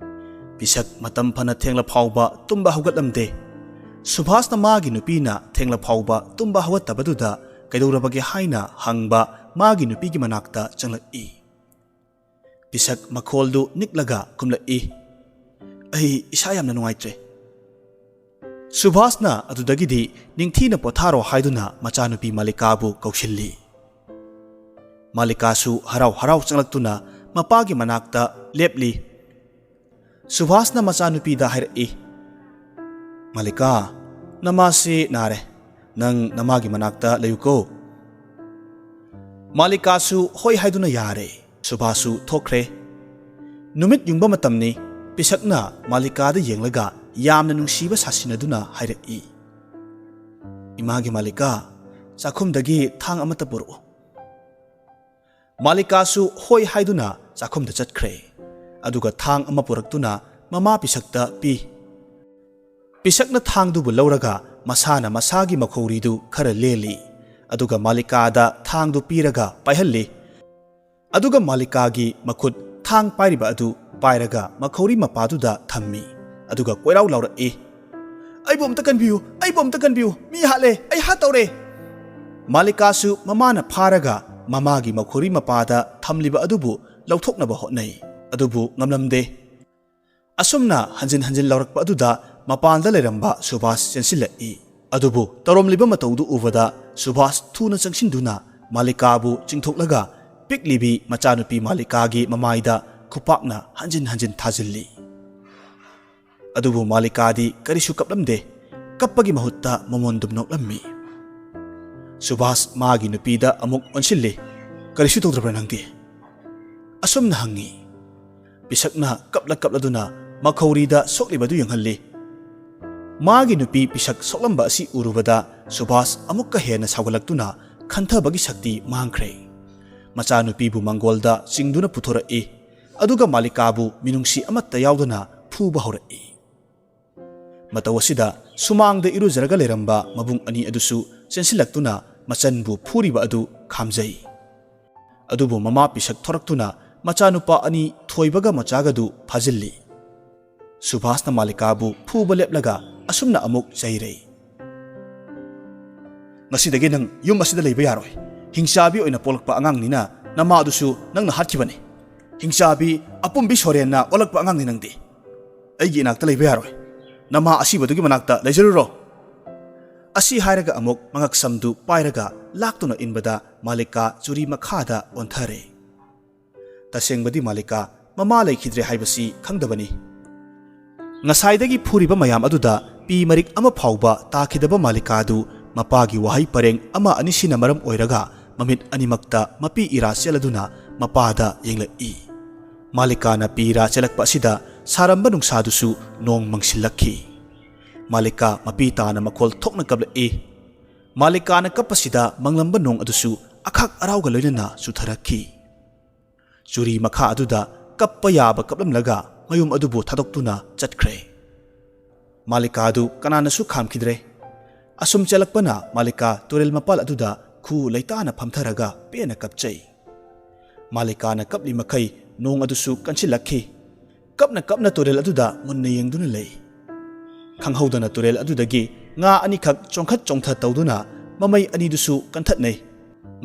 ꯄꯤꯁꯛ ꯃꯇꯝ ꯐꯅ ꯊꯦꯡꯂ ꯐꯥꯎꯕ ꯇꯨꯝꯕ ꯍꯧꯒꯠꯂꯝꯗꯦ꯫ ꯁꯨꯚꯥꯁꯅ ꯃꯥꯒꯤ ꯅꯨꯄꯤꯅ ꯊꯦꯡꯂ ꯐꯥꯎꯕ ꯇꯨꯝꯕ ꯍꯧꯒꯠꯇꯕꯗꯨꯗ ꯀꯩꯗꯧꯔꯕꯒꯦ ꯍꯥꯏꯅ ꯍꯪꯕ ꯃꯥꯒꯤ ꯅꯨꯄꯤꯒꯤ ꯃꯅꯥꯛꯇ ꯆꯪꯂꯛꯏ꯫ ꯄꯤꯁꯛ ꯃꯈꯣꯜꯗꯨ ꯅꯤꯛꯂꯒ ꯈꯨꯝꯂꯛꯏ, "ꯑꯩ ꯏꯁꯥ ꯌꯥꯝꯅ ꯅꯨꯡꯉꯥꯏꯇ꯭ꯔꯦ꯫" ꯁꯨꯚꯥꯁꯅ ꯑꯗꯨꯗꯒꯤꯗꯤ ꯅꯤꯡꯊꯤꯅ ꯄꯣꯊꯥꯔꯣ ꯍꯥꯏꯗꯨꯅ ꯃꯆꯥꯅꯨꯄꯤ ꯃꯥꯂꯤꯀꯥꯕꯨ ꯀꯧꯁꯤꯜꯂꯤ꯫ ꯃꯥꯂꯤꯀꯥꯁꯨ ꯍꯔꯥꯎ ꯍꯔꯥꯎ ꯆꯪꯂꯛꯇꯨꯅ ꯃꯄꯥꯒꯤ ꯃꯅꯥꯛꯇ ꯂꯦꯞꯂꯤ꯫ ꯁꯨꯚꯥꯁꯅ ꯃꯆꯥꯅꯨꯄꯤꯗ ꯍꯥꯏꯔꯛꯏ, "ꯃꯥꯂꯤꯀꯥ, ꯅꯃꯥꯁꯤ ꯅꯥꯔꯦ꯫ ꯅꯪ ꯅꯃꯥꯒꯤ ꯃꯅꯥꯛꯇ ꯂꯩꯌꯨꯀꯣ꯫" ꯃꯥꯂꯤꯀꯥꯁꯨ ꯍꯣꯏ ꯍꯥꯏꯗꯨꯅ ꯌꯥꯔꯦ꯫ ꯁꯨꯚꯥꯁꯁꯨ ꯊꯣꯛꯈ꯭ꯔꯦ꯫ ꯅꯨꯃꯤꯠ ꯌꯨꯡꯕ ꯃꯇꯝꯅꯤ꯫ ꯄꯤꯁꯛꯅ ꯃꯥꯂꯤꯀꯥꯗ ꯌꯦꯡꯂꯒ ꯌꯥꯝꯅ ꯅꯨꯡꯁꯤꯕ ꯁꯥꯁꯤꯟꯅꯗꯨꯅ ꯍꯥꯏꯔꯛꯏ, "ꯏꯃꯥꯒꯤ ꯃꯥꯂꯤꯀꯥ, ꯆꯥꯛꯈꯨꯝꯗꯒꯤ ꯊꯥꯡ ꯑꯃꯠꯇ ꯄꯨꯔꯛꯎ꯫" ꯃꯥꯂꯤꯀꯥꯁꯨ ꯍꯣꯏ ꯍꯥꯏꯗꯨꯅ ꯆꯥꯛꯈꯨꯝꯗ ꯆꯠꯈ꯭ꯔꯦ꯫ ꯑꯗꯨꯒ ꯊꯥꯡ ꯑꯃ ꯄꯨꯔꯛꯇꯨꯅ ꯃꯃꯥ ꯄꯤꯁꯛꯇ ꯄꯤ꯫ ꯄꯤꯁꯛꯅ ꯊꯥꯡꯗꯨꯕꯨ ꯂꯧꯔꯒ ꯃꯁꯥꯅ ꯃꯁꯥꯒꯤ ꯃꯈꯧꯔꯤꯗꯨ ꯈꯔ ꯂꯦꯜꯂꯤ꯫ ꯑꯗꯨꯒ ꯃꯥꯂꯤꯀꯥꯗ ꯊꯥꯡꯗꯨ ꯄꯤꯔꯒ ꯄꯥꯏꯍꯜꯂꯤ꯫ ꯑꯗꯨꯒ ꯃꯥꯂꯤꯀꯥꯒꯤ ꯃꯈꯨꯠ ꯊꯥꯡ ꯄꯥꯏꯔꯤꯕ ꯑꯗꯨ ꯄꯥꯏꯔꯒ ꯃꯈꯧꯔꯤ ꯃꯄꯥꯗꯨꯗ ꯊꯝꯃꯤ꯫ ꯑꯗꯨꯒ ꯀꯣꯏꯔꯥꯎ ꯂꯥꯎꯔꯛꯏ, "ꯑꯩꯕꯨ ꯑꯝꯇ ꯀꯟꯕꯤꯌꯨ, ꯑꯩꯕꯨ ꯑꯝꯇ ꯀꯟꯕꯤꯌꯨ, ꯃꯤ ꯍꯥꯠꯂꯦ, ꯑꯩ ꯍꯥꯠꯇꯧꯔꯦ!" ꯃꯥꯂꯤꯀꯥꯁꯨ ꯃꯃꯥꯅ ꯐꯥꯔꯒ ꯃꯃꯥꯒꯤ ꯃꯈꯧꯔꯤ ꯃꯄꯥꯗ ꯊꯝꯂꯤꯕ ꯑꯗꯨꯕꯨ ꯂꯧꯊꯣꯛꯅꯕ ꯍꯣꯠꯅꯩ꯫ ꯑꯗꯨꯕꯨ ꯉꯝꯂꯝꯗꯦ꯫ ꯑꯁꯨꯝꯅ ꯍꯟꯖꯤꯟ ꯍꯟꯖꯤꯟ ꯂꯥꯎꯔꯛꯄ ꯑꯗꯨꯗ ꯃꯄꯥꯟꯗ ꯂꯩꯔꯝꯕ ꯁꯨꯚꯥꯁ ꯆꯦꯟꯁꯤꯜꯂꯛꯏ꯫ ꯑꯗꯨꯕꯨ ꯇꯧꯔꯝꯂꯤꯕ ꯃꯇꯧꯗꯨ ꯎꯕꯗ ꯁꯨꯚꯥꯁ ꯊꯨꯅ ꯆꯪꯁꯤꯟꯗꯨꯅ ꯃꯥꯂꯤꯀꯥꯕꯨ ꯆꯤꯡꯊꯣꯛꯂꯒ ꯄꯤꯛꯂꯤꯕꯤ ꯃꯆꯥꯅꯨꯄꯤ ꯃꯥꯂꯤꯀꯥꯒꯤ ꯃꯃꯥꯏꯗ ꯈꯨꯄꯥꯛꯅ ꯍꯟꯖꯤꯟ ꯍꯟꯖꯤꯟ ꯊꯥꯖꯤꯜꯂꯤ꯫ ꯑꯗꯨꯕꯨ ꯃꯥꯂꯤꯀꯥꯗꯤ ꯀꯔꯤꯁꯨ ꯀꯞꯂꯝꯗꯦ꯫ ꯀꯞꯄꯒꯤ ꯃꯍꯨꯠꯇ ꯃꯃꯣꯟꯗꯨꯝ ꯅꯣꯛꯂꯝꯃꯤ꯫ ꯁꯨꯚꯥꯁ ꯃꯥꯒꯤ ꯅꯨꯄꯤꯗ ꯑꯃꯨꯛ ꯑꯣꯟꯁꯤꯜꯂꯤ꯫ "ꯀꯔꯤꯁꯨ ꯇꯧꯗ꯭ꯔꯕ꯭ꯔꯥ ꯅꯪꯗꯤ?" ꯑꯁꯨꯝꯅ ꯍꯪꯉꯤ꯫ ꯄꯤꯁꯛꯅ ꯀꯞꯂ ꯀꯞꯂꯗꯨꯅ ꯃꯈꯧꯔꯤꯗ ꯁꯣꯛꯂꯤꯕꯗꯨ ꯌꯦꯡꯍꯜꯂꯤ꯫ ꯃꯥꯒꯤ ꯅꯨꯄꯤ ꯄꯤꯁꯛ ꯁꯣꯛꯂꯝꯕ ꯑꯁꯤ ꯎꯔꯨꯕꯗ ꯁꯨꯚꯥꯁ ꯑꯃꯨꯛꯀ ꯍꯦꯟꯅ ꯁꯥꯎꯒꯠꯂꯛꯇꯨꯅ ꯈꯟꯊꯕꯒꯤ ꯁꯛꯇꯤ ꯃꯥꯡꯈ꯭ꯔꯦ꯫ ꯃꯆꯥꯅꯨꯄꯤꯕꯨ ꯃꯪꯒꯣꯜꯗ ꯆꯤꯡꯗꯨꯅ ꯄꯨꯊꯣꯔꯛꯏ, ꯑꯗꯨꯒ ꯃꯥꯂꯤꯀꯥꯕꯨ ꯃꯤꯅꯨꯡꯁꯤ ꯑꯃꯠꯇ ꯌꯥꯎꯗꯅ ꯐꯨꯕ ꯍꯧꯔꯛꯏ꯫ ꯃꯇꯧ ꯑꯁꯤꯗ ꯁꯨꯃꯥꯡꯗ ꯏꯔꯨꯖꯔꯒ ꯂꯩꯔꯝꯕ ꯃꯕꯨꯡ ꯑꯅꯤ ꯑꯗꯨꯁꯨ ꯆꯦꯟꯁꯤꯜꯂꯛꯇꯨꯅ ꯃꯆꯟꯕꯨ ꯐꯨꯔꯤꯕ ꯑꯗꯨ ꯈꯥꯝꯖꯩ꯫ ꯑꯗꯨꯕꯨ ꯃꯃꯥ ꯄꯤꯁꯛ ꯊꯣꯔꯛꯇꯨꯅ ꯃꯆꯥꯅꯨꯄꯥ ꯑꯅꯤ ꯊꯣꯏꯕꯒ ꯃꯆꯥꯒꯗꯨ ꯐꯥꯖꯤꯜꯂꯤ꯫ ꯁꯨꯚꯥꯁꯅ ꯃꯥꯂꯤꯀꯥꯕꯨ ꯐꯨꯕ ꯂꯦꯞꯂꯒ ꯑꯁꯨꯝꯅ ꯑꯃꯨꯛ ꯆꯩꯔꯩ꯫ "ꯉꯁꯤꯗꯒꯤ ꯅꯪ ꯌꯨꯝ ꯑꯁꯤꯗ ꯂꯩꯕ ꯌꯥꯔꯣꯏ꯫ ꯍꯤꯡꯆꯥꯕꯤ ꯑꯣꯏꯅ ꯄꯣꯛꯂꯛꯄ ꯑꯉꯥꯡꯅꯤꯅ ꯅꯃꯥꯗꯨꯁꯨ ꯅꯪꯅ ꯍꯥꯠꯈꯤꯕꯅꯤ꯫ ꯍꯤꯡꯆꯥꯕꯤ ꯑꯄꯨꯝꯕꯤ ꯁꯣꯔꯦꯟꯅ ꯑꯣꯜꯂꯛꯄ ꯑꯉꯥꯡꯅꯤ ꯅꯪꯗꯤ꯫ ꯑꯩꯒꯤ ꯏꯅꯥꯛꯇ ꯂꯩꯕ ꯌꯥꯔꯣꯏ꯫ ꯅꯃꯥ ꯑꯁꯤꯕꯗꯨꯒꯤ ꯃꯅꯥꯛꯇ ꯂꯩꯖꯔꯨꯔꯣ"꯫ ꯑꯁꯤ ꯍꯥꯏꯔꯒ ꯑꯃꯨꯛ ꯃꯉꯛꯁꯝꯗꯨ ꯄꯥꯏꯔꯒ ꯂꯥꯛꯇꯨꯅ ꯏꯟꯕꯗ ꯃꯥꯂꯤꯀꯥ ꯆꯨꯔꯤ ꯃꯈꯥꯗ ꯑꯣꯟꯊꯔꯦ꯫ ꯇꯁꯦꯡꯕꯗꯤ ꯃꯥꯂꯤꯀꯥ ꯃꯃꯥ ꯂꯩꯈꯤꯗ꯭ꯔꯦ ꯍꯥꯏꯕꯁꯤ ꯈꯪꯗꯕꯅꯤ꯫ ꯉꯁꯥꯏꯗꯒꯤ ꯐꯨꯔꯤꯕ ꯃꯌꯥꯝ ꯑꯗꯨꯗ ꯄꯤ ꯃꯔꯤꯛ ꯑꯃ ꯐꯥꯎꯕ ꯇꯥꯈꯤꯗꯕ ꯃꯥꯂꯤꯀꯥꯗꯨ ꯃꯄꯥꯒꯤ ꯋꯥꯍꯩ ꯄꯔꯦꯡ ꯑꯃ ꯑꯅꯤꯁꯤꯅ ꯃꯔꯝ ꯑꯣꯏꯔꯒ ꯃꯃꯤꯠ ꯑꯅꯤꯃꯛꯇ ꯃꯄꯤ ꯏꯔꯥ ꯆꯦꯜꯂꯗꯨꯅ ꯃꯄꯥꯗ ꯌꯦꯡꯂꯛꯏ꯫ ꯃꯥꯂꯤꯀꯥꯅ ꯄꯤ ꯏꯔꯥ ꯆꯦꯜꯂꯛꯄ ꯑꯁꯤꯗ ꯁꯥꯔꯝꯕ ꯅꯨꯡꯁꯥꯗꯨꯁꯨ ꯅꯣꯡ ꯃꯪꯁꯤꯜꯂꯛꯈꯤ꯫ ꯃꯥꯂꯤꯀꯥ ꯃꯄꯤ ꯇꯥꯅ ꯃꯈꯣꯜ ꯊꯣꯛꯅ ꯀꯞꯂꯛꯏ꯫ ꯃꯥꯂꯤꯀꯥꯅ ꯀꯞꯄꯁꯤꯗ ꯃꯪꯂꯝꯕ ꯅꯣꯡ ꯑꯗꯨꯁꯨ ꯑꯈꯥꯛ ꯑꯔꯥꯎꯒ ꯂꯣꯏꯅꯅ ꯆꯨꯊꯔꯛꯈꯤ꯫ ꯆꯨꯔꯤ ꯃꯈꯥ ꯑꯗꯨꯗ ꯀꯞꯄ ꯌꯥꯕ ꯀꯞꯂꯝꯂꯒ ꯃꯌꯨꯝ ꯑꯗꯨꯕꯨ ꯊꯥꯗꯣꯛꯇꯨꯅ ꯆꯠꯈ꯭ꯔꯦ꯫ ꯃꯥꯂꯤꯀꯥꯗꯨ ꯀꯅꯥꯅꯁꯨ ꯈꯥꯝꯈꯤꯗ꯭ꯔꯦ꯫ ꯑꯁꯨꯝ ꯆꯦꯜꯂꯛꯄꯅ ꯃꯥꯂꯤꯀꯥ ꯇꯨꯔꯦꯜ ꯃꯄꯥꯜ ꯑꯗꯨꯗ ꯈꯨ ꯂꯩꯇꯥꯅ ꯐꯝꯊꯔꯒ ꯄꯦꯟꯅ ꯀꯞꯆꯩ꯫ ꯃꯥꯂꯤꯀꯥꯅ ꯀꯞꯂꯤ ꯃꯈꯩ ꯅꯣꯡ ꯑꯗꯨꯁꯨ ꯀꯟꯁꯤꯜꯂꯛꯈꯤ꯫ ꯀꯞꯅ ꯀꯞꯅ ꯇꯨꯔꯦꯜ ꯑꯗꯨꯗ ꯃꯨꯟꯅ ꯌꯦꯡꯗꯨꯅ ꯂꯩ꯫ ꯈꯪꯍꯧꯗꯅ ꯇꯨꯔꯦꯜ ꯑꯗꯨꯗꯒꯤ ꯉꯥ ꯑꯅꯤꯈꯛ ꯆꯣꯡꯈꯠ ꯆꯣꯡꯊ ꯇꯧꯗꯨꯅ ꯃꯃꯩ ꯑꯅꯤꯗꯨꯁꯨ ꯀꯟꯊꯠꯅꯩ꯫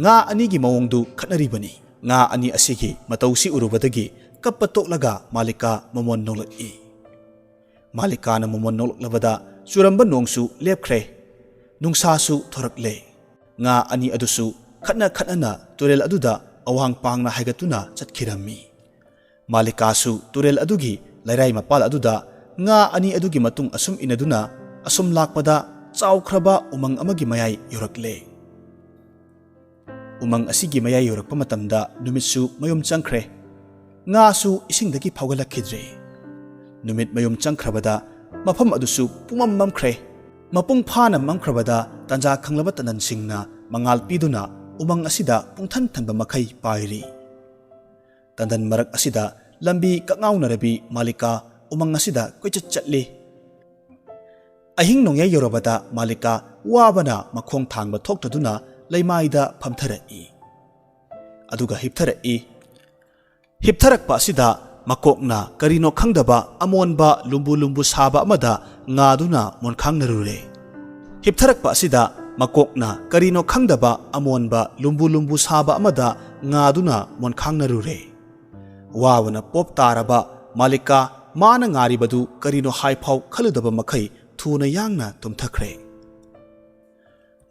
ꯉꯥ ꯑꯅꯤꯒꯤ ꯃꯑꯣꯡꯗꯨ ꯈꯠꯅꯔꯤꯕꯅꯤ꯫ ꯉꯥ ꯑꯅꯤ ꯑꯁꯤꯒꯤ ꯃꯇꯧꯁꯤ ꯎꯔꯨꯕꯗꯒꯤ ꯀꯞꯄ ꯇꯣꯛꯂꯒ ꯃꯥꯂꯤꯀꯥ ꯃꯃꯣꯟ ꯅꯣꯛꯂꯛꯏ꯫ ꯃꯥꯂꯤꯀꯥꯅ ꯃꯃꯣꯟ ꯅꯣꯛꯂꯛꯂꯕꯗ ꯆꯨꯔꯝꯕ ꯅꯣꯡꯁꯨ ꯂꯦꯞꯈ꯭ꯔꯦ꯫ ꯅꯨꯡꯁꯥꯁꯨ ꯊꯣꯔꯛꯂꯦ꯫ ꯉꯥ ꯑꯅꯤ ꯑꯗꯨꯁꯨ ꯈꯠꯅ ꯈꯠꯅꯅ ꯇꯨꯔꯦꯜ ꯑꯗꯨꯗ ꯑꯋꯥꯡ ꯄꯥꯡꯅ ꯍꯥꯏꯒꯠꯇꯨꯅ ꯆꯠꯈꯤꯔꯝꯃꯤ꯫ ꯃꯥꯂꯤꯀꯥꯁꯨ ꯇꯨꯔꯦꯜ ꯑꯗꯨꯒꯤ ꯂꯩꯔꯥꯏ ꯃꯄꯥꯜ ꯑꯗꯨꯗ ꯉꯥ ꯑꯅꯤ ꯑꯗꯨꯒꯤ ꯃꯇꯨꯡ ꯑꯁꯨꯝ ꯏꯟꯅꯗꯨꯅ ꯑꯁꯨꯝ ꯂꯥꯛꯄꯗ ꯆꯥꯎꯈ꯭ꯔꯕ ꯎꯃꯪ ꯑꯃꯒꯤ ꯃꯌꯥꯏ ꯌꯧꯔꯛꯂꯦ꯫ ꯎꯃꯪ ꯑꯁꯤꯒꯤ ꯃꯌꯥꯏ ꯌꯧꯔꯛꯄ ꯃꯇꯝꯗ ꯅꯨꯃꯤꯠꯁꯨ ꯃꯌꯨꯝ ꯆꯪꯈ꯭ꯔꯦ꯫ ꯉꯥꯁꯨ ꯏꯁꯤꯡꯗꯒꯤ ꯐꯥꯎꯒꯠꯂꯛꯈꯤꯗ꯭ꯔꯦ꯫ ꯅꯨꯃꯤꯠ ꯃꯌꯨꯝ ꯆꯪꯈ꯭ꯔꯕꯗ ꯃꯐꯝ ꯑꯗꯨꯁꯨ ꯄꯨꯃꯝ ꯃꯝꯈ꯭ꯔꯦ꯫ ꯃꯄꯨꯡ ꯐꯥꯅ ꯃꯝꯈ꯭ꯔꯕꯗ ꯇꯟꯖꯥ ꯈꯪꯂꯕ ꯇꯟꯗꯟꯁꯤꯡꯅ ꯃꯉꯥꯜ ꯄꯤꯗꯨꯅ ꯎꯃꯪ ꯑꯁꯤꯗ ꯄꯨꯡꯊꯟ ꯊꯟꯕ ꯃꯈꯩ ꯄꯥꯏꯔꯤ꯫ ꯇꯟꯗꯟ ꯃꯔꯛ ꯑꯁꯤꯗ ꯂꯝꯕꯤ ꯀꯛꯉꯥꯎꯅꯔꯕꯤ ꯃꯥꯂꯤꯀꯥ ꯎꯃꯪ ꯑꯁꯤꯗ ꯀꯣꯏꯆꯠ ꯆꯠꯂꯤ꯫ ꯑꯍꯤꯡ ꯅꯣꯡꯌꯥꯏ ꯌꯧꯔꯕꯗ ꯃꯥꯂꯤꯀꯥ ꯋꯥꯕꯅ ꯃꯈꯣꯡ ꯊꯥꯡꯕ ꯊꯣꯛꯇꯗꯨꯅ ꯂꯩꯃꯥꯏꯗ ꯐꯝꯊꯔꯛꯏ꯫ ꯑꯗꯨꯒ ꯍꯤꯞꯊꯔꯛꯏ꯫ ꯍꯤꯞꯊꯔꯛꯄ ꯑꯁꯤꯗ ꯃꯀꯣꯛꯅ ꯀꯔꯤꯅꯣ ꯈꯪꯗꯕ ꯑꯃꯣꯟꯕ ꯂꯨꯝꯕꯨ ꯂꯨꯝꯕꯨ ꯁꯥꯕ ꯑꯃꯗ ꯉꯥꯗꯨꯅ ꯃꯣꯟꯈꯥꯡꯅꯔꯨꯔꯦ꯫ ꯍꯤꯞꯊꯔꯛꯄ ꯑꯁꯤꯗ ꯃꯀꯣꯛꯅ ꯀꯔꯤꯅꯣ ꯈꯪꯗꯕ ꯑꯃꯣꯟꯕ ꯂꯨꯝꯕꯨ ꯂꯨꯝꯕꯨ ꯁꯥꯕ ꯑꯃꯗ ꯉꯥꯗꯨꯅ ꯃꯣꯟꯈꯥꯡꯅꯔꯨꯔꯦ꯫ ꯋꯥꯕꯅ ꯄꯣꯞ ꯇꯥꯔꯕ ꯃꯥꯂꯤꯀꯥ ꯃꯥꯅ ꯉꯥꯔꯤꯕꯗꯨ ꯀꯔꯤꯅꯣ ꯍꯥꯏꯐꯥꯎ ꯈꯜꯂꯨꯗꯕ ꯃꯈꯩ ꯊꯨꯅ ꯌꯥꯡꯅ ꯇꯨꯝꯊꯈ꯭ꯔꯦ꯫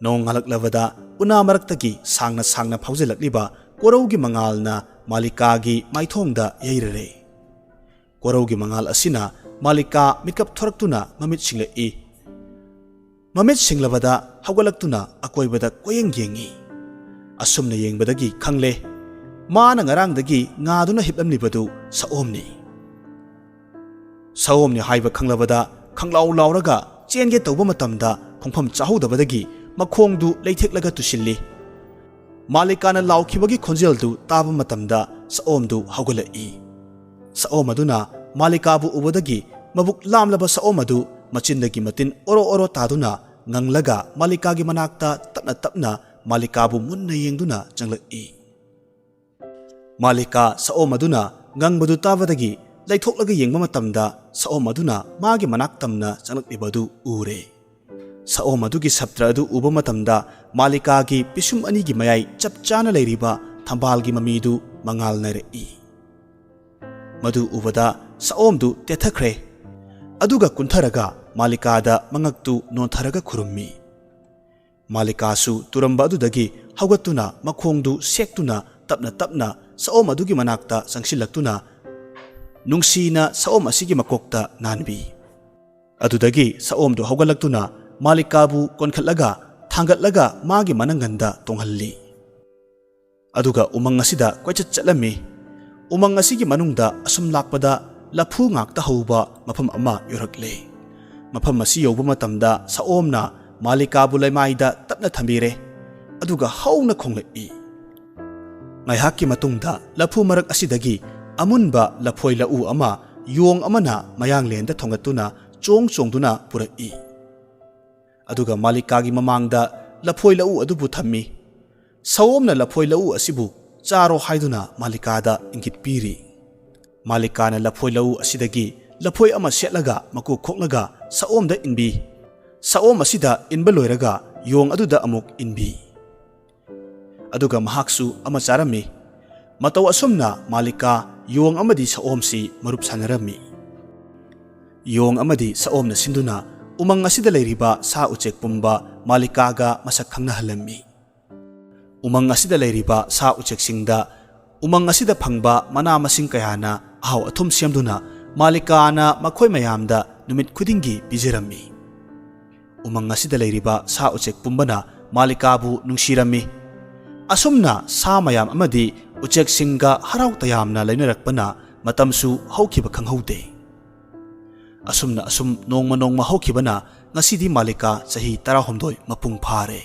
ꯅꯣꯡꯉꯥꯜꯂꯛꯂꯕꯗ ꯎꯅꯥ ꯃꯔꯛꯇꯒꯤ ꯁꯥꯡꯅ ꯁꯥꯡꯅ ꯐꯥꯎꯖꯤꯜꯂꯛꯂꯤꯕ ꯀꯣꯔꯧꯒꯤ ꯃꯉꯥꯜꯅ ꯃꯥꯂꯤꯀꯥꯒꯤ ꯃꯥꯏꯊꯣꯡꯗ ꯌꯩꯔꯔꯦ꯫ ꯀꯣꯔꯧꯒꯤ ꯃꯉꯥꯜ ꯑꯁꯤꯅ ꯃꯥꯂꯤꯀꯥ ꯃꯤꯠꯀꯞ ꯊꯣꯔꯛꯇꯨꯅ ꯃꯃꯤꯠ ꯁꯤꯡꯂꯛꯏ꯫ ꯃꯃꯤꯠ ꯁꯤꯡꯂꯕꯗ ꯍꯧꯒꯠꯂꯛꯇꯨꯅ ꯑꯀꯣꯏꯕꯗ ꯀꯣꯌꯦꯡ ꯌꯦꯡꯉꯤ꯫ ꯑꯁꯨꯝꯅ ꯌꯦꯡꯕꯗꯒꯤ ꯈꯪꯂꯦ, ꯃꯥꯅ ꯉꯔꯥꯡꯗꯒꯤ ꯉꯥꯗꯨꯅ ꯍꯤꯞꯂꯝꯂꯤꯕꯗꯨ ꯁꯑꯣꯝꯅꯤ꯫ ꯁꯑꯣꯝꯅꯤ ꯍꯥꯏꯕ ꯈꯪꯂꯕꯗ ꯈꯪꯂꯥꯎ ꯂꯥꯎꯔꯒ ꯆꯦꯟꯒꯦ ꯇꯧꯕ ꯃꯇꯝꯗ ꯈꯣꯡꯐꯝ ꯆꯥꯍꯧꯗꯕꯗꯒꯤ ꯃꯈꯣꯡꯗꯨ ꯂꯩꯊꯦꯛꯂꯒ ꯇꯨꯁꯤꯜꯂꯤ꯫ ꯃꯥꯂꯤꯀꯥꯅ ꯂꯥꯎꯈꯤꯕꯒꯤ ꯈꯣꯟꯖꯦꯜꯗꯨ ꯇꯥꯕ ꯃꯇꯝꯗ ꯁꯑꯣꯝꯗꯨ ꯍꯧꯒꯠꯂꯛꯏ꯫ ꯁꯑꯣꯝ ꯑꯗꯨꯅ ꯃꯥꯂꯤꯀꯥꯕꯨ ꯎꯕꯗꯒꯤ ꯃꯕꯨꯛ ꯂꯥꯝꯂꯕ ꯁꯑꯣꯝ ꯑꯗꯨ ꯃꯆꯤꯟꯗꯒꯤ ꯃꯇꯤꯟ ꯑꯣꯔꯣ ꯑꯣꯔꯣ ꯇꯥꯗꯨꯅ ꯉꯪꯂꯒ ꯃꯥꯂꯤꯀꯥꯒꯤ ꯃꯅꯥꯛꯇ ꯇꯞꯅ ꯇꯞꯅ ꯃꯥꯂꯤꯀꯥꯕꯨ ꯃꯨꯟꯅ ꯌꯦꯡꯗꯨꯅ ꯆꯪꯂꯛꯏ꯫ ꯃꯥꯂꯤꯀꯥ ꯁꯑꯣꯝ ꯑꯗꯨꯅ ꯉꯪꯕꯗꯨ ꯇꯥꯕꯗꯒꯤ ꯂꯩꯊꯣꯛꯂꯒ ꯌꯦꯡꯕ ꯃꯇꯝꯗ ꯁꯑꯣꯝ ꯑꯗꯨꯅ ꯃꯥꯒꯤ ꯃꯅꯥꯛ ꯇꯝꯅ ꯆꯪꯂꯛꯂꯤꯕꯗꯨ ꯎꯔꯦ꯫ ꯁꯑꯣꯝ ꯑꯗꯨꯒꯤ ꯁꯞꯇ꯭ꯔ ꯑꯗꯨ ꯎꯕ ꯃꯇꯝꯗ ꯃꯥꯂꯤꯀꯥꯒꯤ ꯄꯤꯁꯨꯝ ꯑꯅꯤꯒꯤ ꯃꯌꯥꯏ ꯆꯞ ꯆꯥꯅ ꯂꯩꯔꯤꯕ ꯊꯝꯕꯥꯜꯒꯤ ꯃꯃꯤꯗꯨ ꯃꯉꯥꯜꯅꯔꯛꯏ꯫ ꯃꯗꯨ ꯎꯕꯗ ꯁꯑꯣꯝꯗꯨ ꯇꯦꯊꯈ꯭ꯔꯦ꯫ ꯑꯗꯨꯒ ꯀꯨꯟꯊꯔꯒ ꯃꯥꯂꯤꯀꯥꯗ ꯃꯉꯛꯇꯨ ꯅꯣꯟꯊꯔꯒ ꯈꯨꯔꯨꯝꯃꯤ꯫ ꯃꯥꯂꯤꯀꯥꯁꯨ ꯇꯨꯔꯝꯕ ꯑꯗꯨꯗꯒꯤ ꯍꯧꯒꯠꯇꯨꯅ ꯃꯈꯣꯡꯗꯨ ꯁꯦꯛꯇꯨꯅ ꯇꯞꯅ ꯇꯞꯅ ꯁꯑꯣꯝ ꯑꯗꯨꯒꯤ ꯃꯅꯥꯛꯇ ꯆꯪꯁꯤꯜꯂꯛꯇꯨꯅ ꯅꯨꯡꯁꯤꯅ ꯁꯑꯣꯝ ꯑꯁꯤꯒꯤ ꯃꯀꯣꯛꯇ ꯅꯥꯟꯕꯤ꯫ ꯑꯗꯨꯗꯒꯤ ꯁꯑꯣꯝꯗꯨ ꯍꯧꯒꯠꯂꯛꯇꯨꯅ ꯃꯥꯂꯤꯀꯥꯕꯨ ꯀꯣꯟꯈꯠꯂꯒ ꯊꯥꯡꯒꯠꯂꯒ ꯃꯥꯒꯤ ꯃꯅꯪꯒꯟꯗ ꯇꯣꯡꯍꯜꯂꯤ꯫ ꯑꯗꯨꯒ ꯎꯃꯪ ꯑꯁꯤꯗ ꯀꯣꯏꯆꯠ ꯆꯠꯂꯝꯃꯤ꯫ ꯎꯃꯪ ꯑꯁꯤꯒꯤ ꯃꯅꯨꯡꯗ ꯑꯁꯨꯝ ꯂꯥꯛꯄꯗ ꯂꯐꯨ ꯉꯥꯛꯇ ꯍꯧꯕ ꯃꯐꯝ ꯑꯃ ꯌꯧꯔꯛꯂꯦ꯫ ꯃꯐꯝ ꯑꯁꯤ ꯌꯧꯕ ꯃꯇꯝꯗ ꯁꯑꯣꯝꯅ ꯃꯥꯂꯤꯀꯥꯕꯨ ꯂꯩꯃꯥꯏꯗ ꯇꯞꯅ ꯊꯝꯕꯤꯔꯦ, ꯑꯗꯨꯒ ꯍꯧꯅ ꯈꯣꯡꯂꯛꯏ꯫ ꯉꯥꯏꯍꯥꯛꯀꯤ ꯃꯇꯨꯡꯗ ꯂꯐꯨ ꯃꯔꯛ ꯑꯁꯤꯗꯒꯤ ꯑꯃꯨꯟꯕ ꯂꯐꯣꯏ ꯂꯧꯎ ꯑꯃ ꯌꯣꯡ ꯑꯃꯅ ꯃꯌꯥꯡꯂꯦꯟꯗ ꯊꯣꯡꯒꯠꯇꯨꯅ ꯆꯣꯡ ꯆꯣꯡꯗꯨꯅ ꯄꯨꯔꯛꯏ꯫ ꯑꯗꯨꯒ ꯃꯥꯂꯤꯀꯥꯒꯤ ꯃꯃꯥꯡꯗ ꯂꯐꯣꯏ ꯂꯧꯎ ꯑꯗꯨꯕꯨ ꯊꯝꯃꯤ꯫ ꯁꯑꯣꯝꯅ ꯂꯐꯣꯏ ꯂꯧꯎ ꯑꯁꯤꯕꯨ ꯆꯥꯔꯣ ꯍꯥꯏꯗꯨꯅ ꯃꯥꯂꯤꯀꯥꯗ ꯏꯪꯒꯤꯠ ꯄꯤꯔꯤ꯫ ꯃꯥꯂꯤꯀꯥꯅ ꯂꯐꯣꯏ ꯂꯧꯎ ꯑꯁꯤꯗꯒꯤ ꯂꯐꯣꯏ ꯑꯃ ꯁꯦꯠꯂꯒ ꯃꯀꯨ ꯈꯣꯛꯂꯒ ꯁꯑꯣꯝꯗ ꯏꯟꯕꯤ꯫ ꯁꯑꯣꯝ ꯑꯁꯤꯗ ꯏꯟꯕ ꯂꯣꯏꯔꯒ ꯌꯣꯡ ꯑꯗꯨꯗ ꯑꯃꯨꯛ ꯏꯟꯕꯤ꯫ ꯑꯗꯨꯒ ꯃꯍꯥꯛꯁꯨ ꯑꯃ ꯆꯥꯔꯝꯃꯤ꯫ ꯃꯇꯧ ꯑꯁꯨꯝꯅ ꯃꯥꯂꯤꯀꯥ, ꯌꯣꯡ ꯑꯃꯗꯤ ꯁꯑꯣꯝꯁꯤ ꯃꯔꯨꯞ ꯁꯥꯟꯅꯔꯝꯃꯤ꯫ ꯌꯣꯡ ꯑꯃꯗꯤ ꯁꯑꯣꯝꯅ ꯁꯤꯟꯗꯨꯅ ꯎꯃꯪ ꯑꯁꯤꯗ ꯂꯩꯔꯤꯕ ꯁꯥ ꯎꯆꯦꯛ ꯄꯨꯝꯕ ꯃꯥꯂꯤꯀꯥꯒ ꯃꯁꯛ ꯈꯪꯅꯍꯜꯂꯝꯃꯤ꯫ ꯎꯃꯪ ꯑꯁꯤꯗ ꯂꯩꯔꯤꯕ ꯁꯥ ꯎꯆꯦꯛꯁꯤꯡꯗ ꯎꯃꯪ ꯑꯁꯤꯗ ꯐꯪꯕ ꯃꯅꯥ ꯃꯁꯤꯡ ꯀꯌꯥꯅ ꯑꯍꯥꯎ ꯑꯊꯨꯝ ꯁꯦꯝꯗꯨꯅ ꯃꯥꯂꯤꯀꯥꯅ ꯃꯈꯣꯏ ꯃꯌꯥꯝꯗ ꯅꯨꯃꯤꯠ ꯈꯨꯗꯤꯡꯒꯤ ꯄꯤꯖꯔꯝꯃꯤ꯫ ꯎꯃꯪ ꯑꯁꯤꯗ ꯂꯩꯔꯤꯕ ꯁꯥ ꯎꯆꯦꯛ ꯄꯨꯝꯕꯅ ꯃꯥꯂꯤꯀꯥꯕꯨ ꯅꯨꯡꯁꯤꯔꯝꯃꯤ꯫ ꯑꯁꯨꯝꯅ ꯁꯥ ꯃꯌꯥꯝ ꯑꯃꯗꯤ ꯎꯆꯦꯛꯁꯤꯡꯒ ꯍꯔꯥꯎ ꯇꯌꯥꯝꯅ ꯂꯩꯅꯔꯛꯄꯅ ꯃꯇꯝꯁꯨ ꯍꯧꯈꯤꯕ ꯈꯪꯍꯧꯗꯦ꯫ ꯑꯁꯨꯝꯅ ꯑꯁꯨꯝ ꯅꯣꯡꯃ ꯅꯣꯡꯃ ꯍꯧꯈꯤꯕꯅ ꯉꯁꯤꯗꯤ ꯃꯥꯂꯤꯀꯥ ꯆꯍꯤ ꯇꯔꯥꯍꯨꯝꯗꯣꯏ ꯃꯄꯨꯡ ꯐꯥꯔꯦ꯫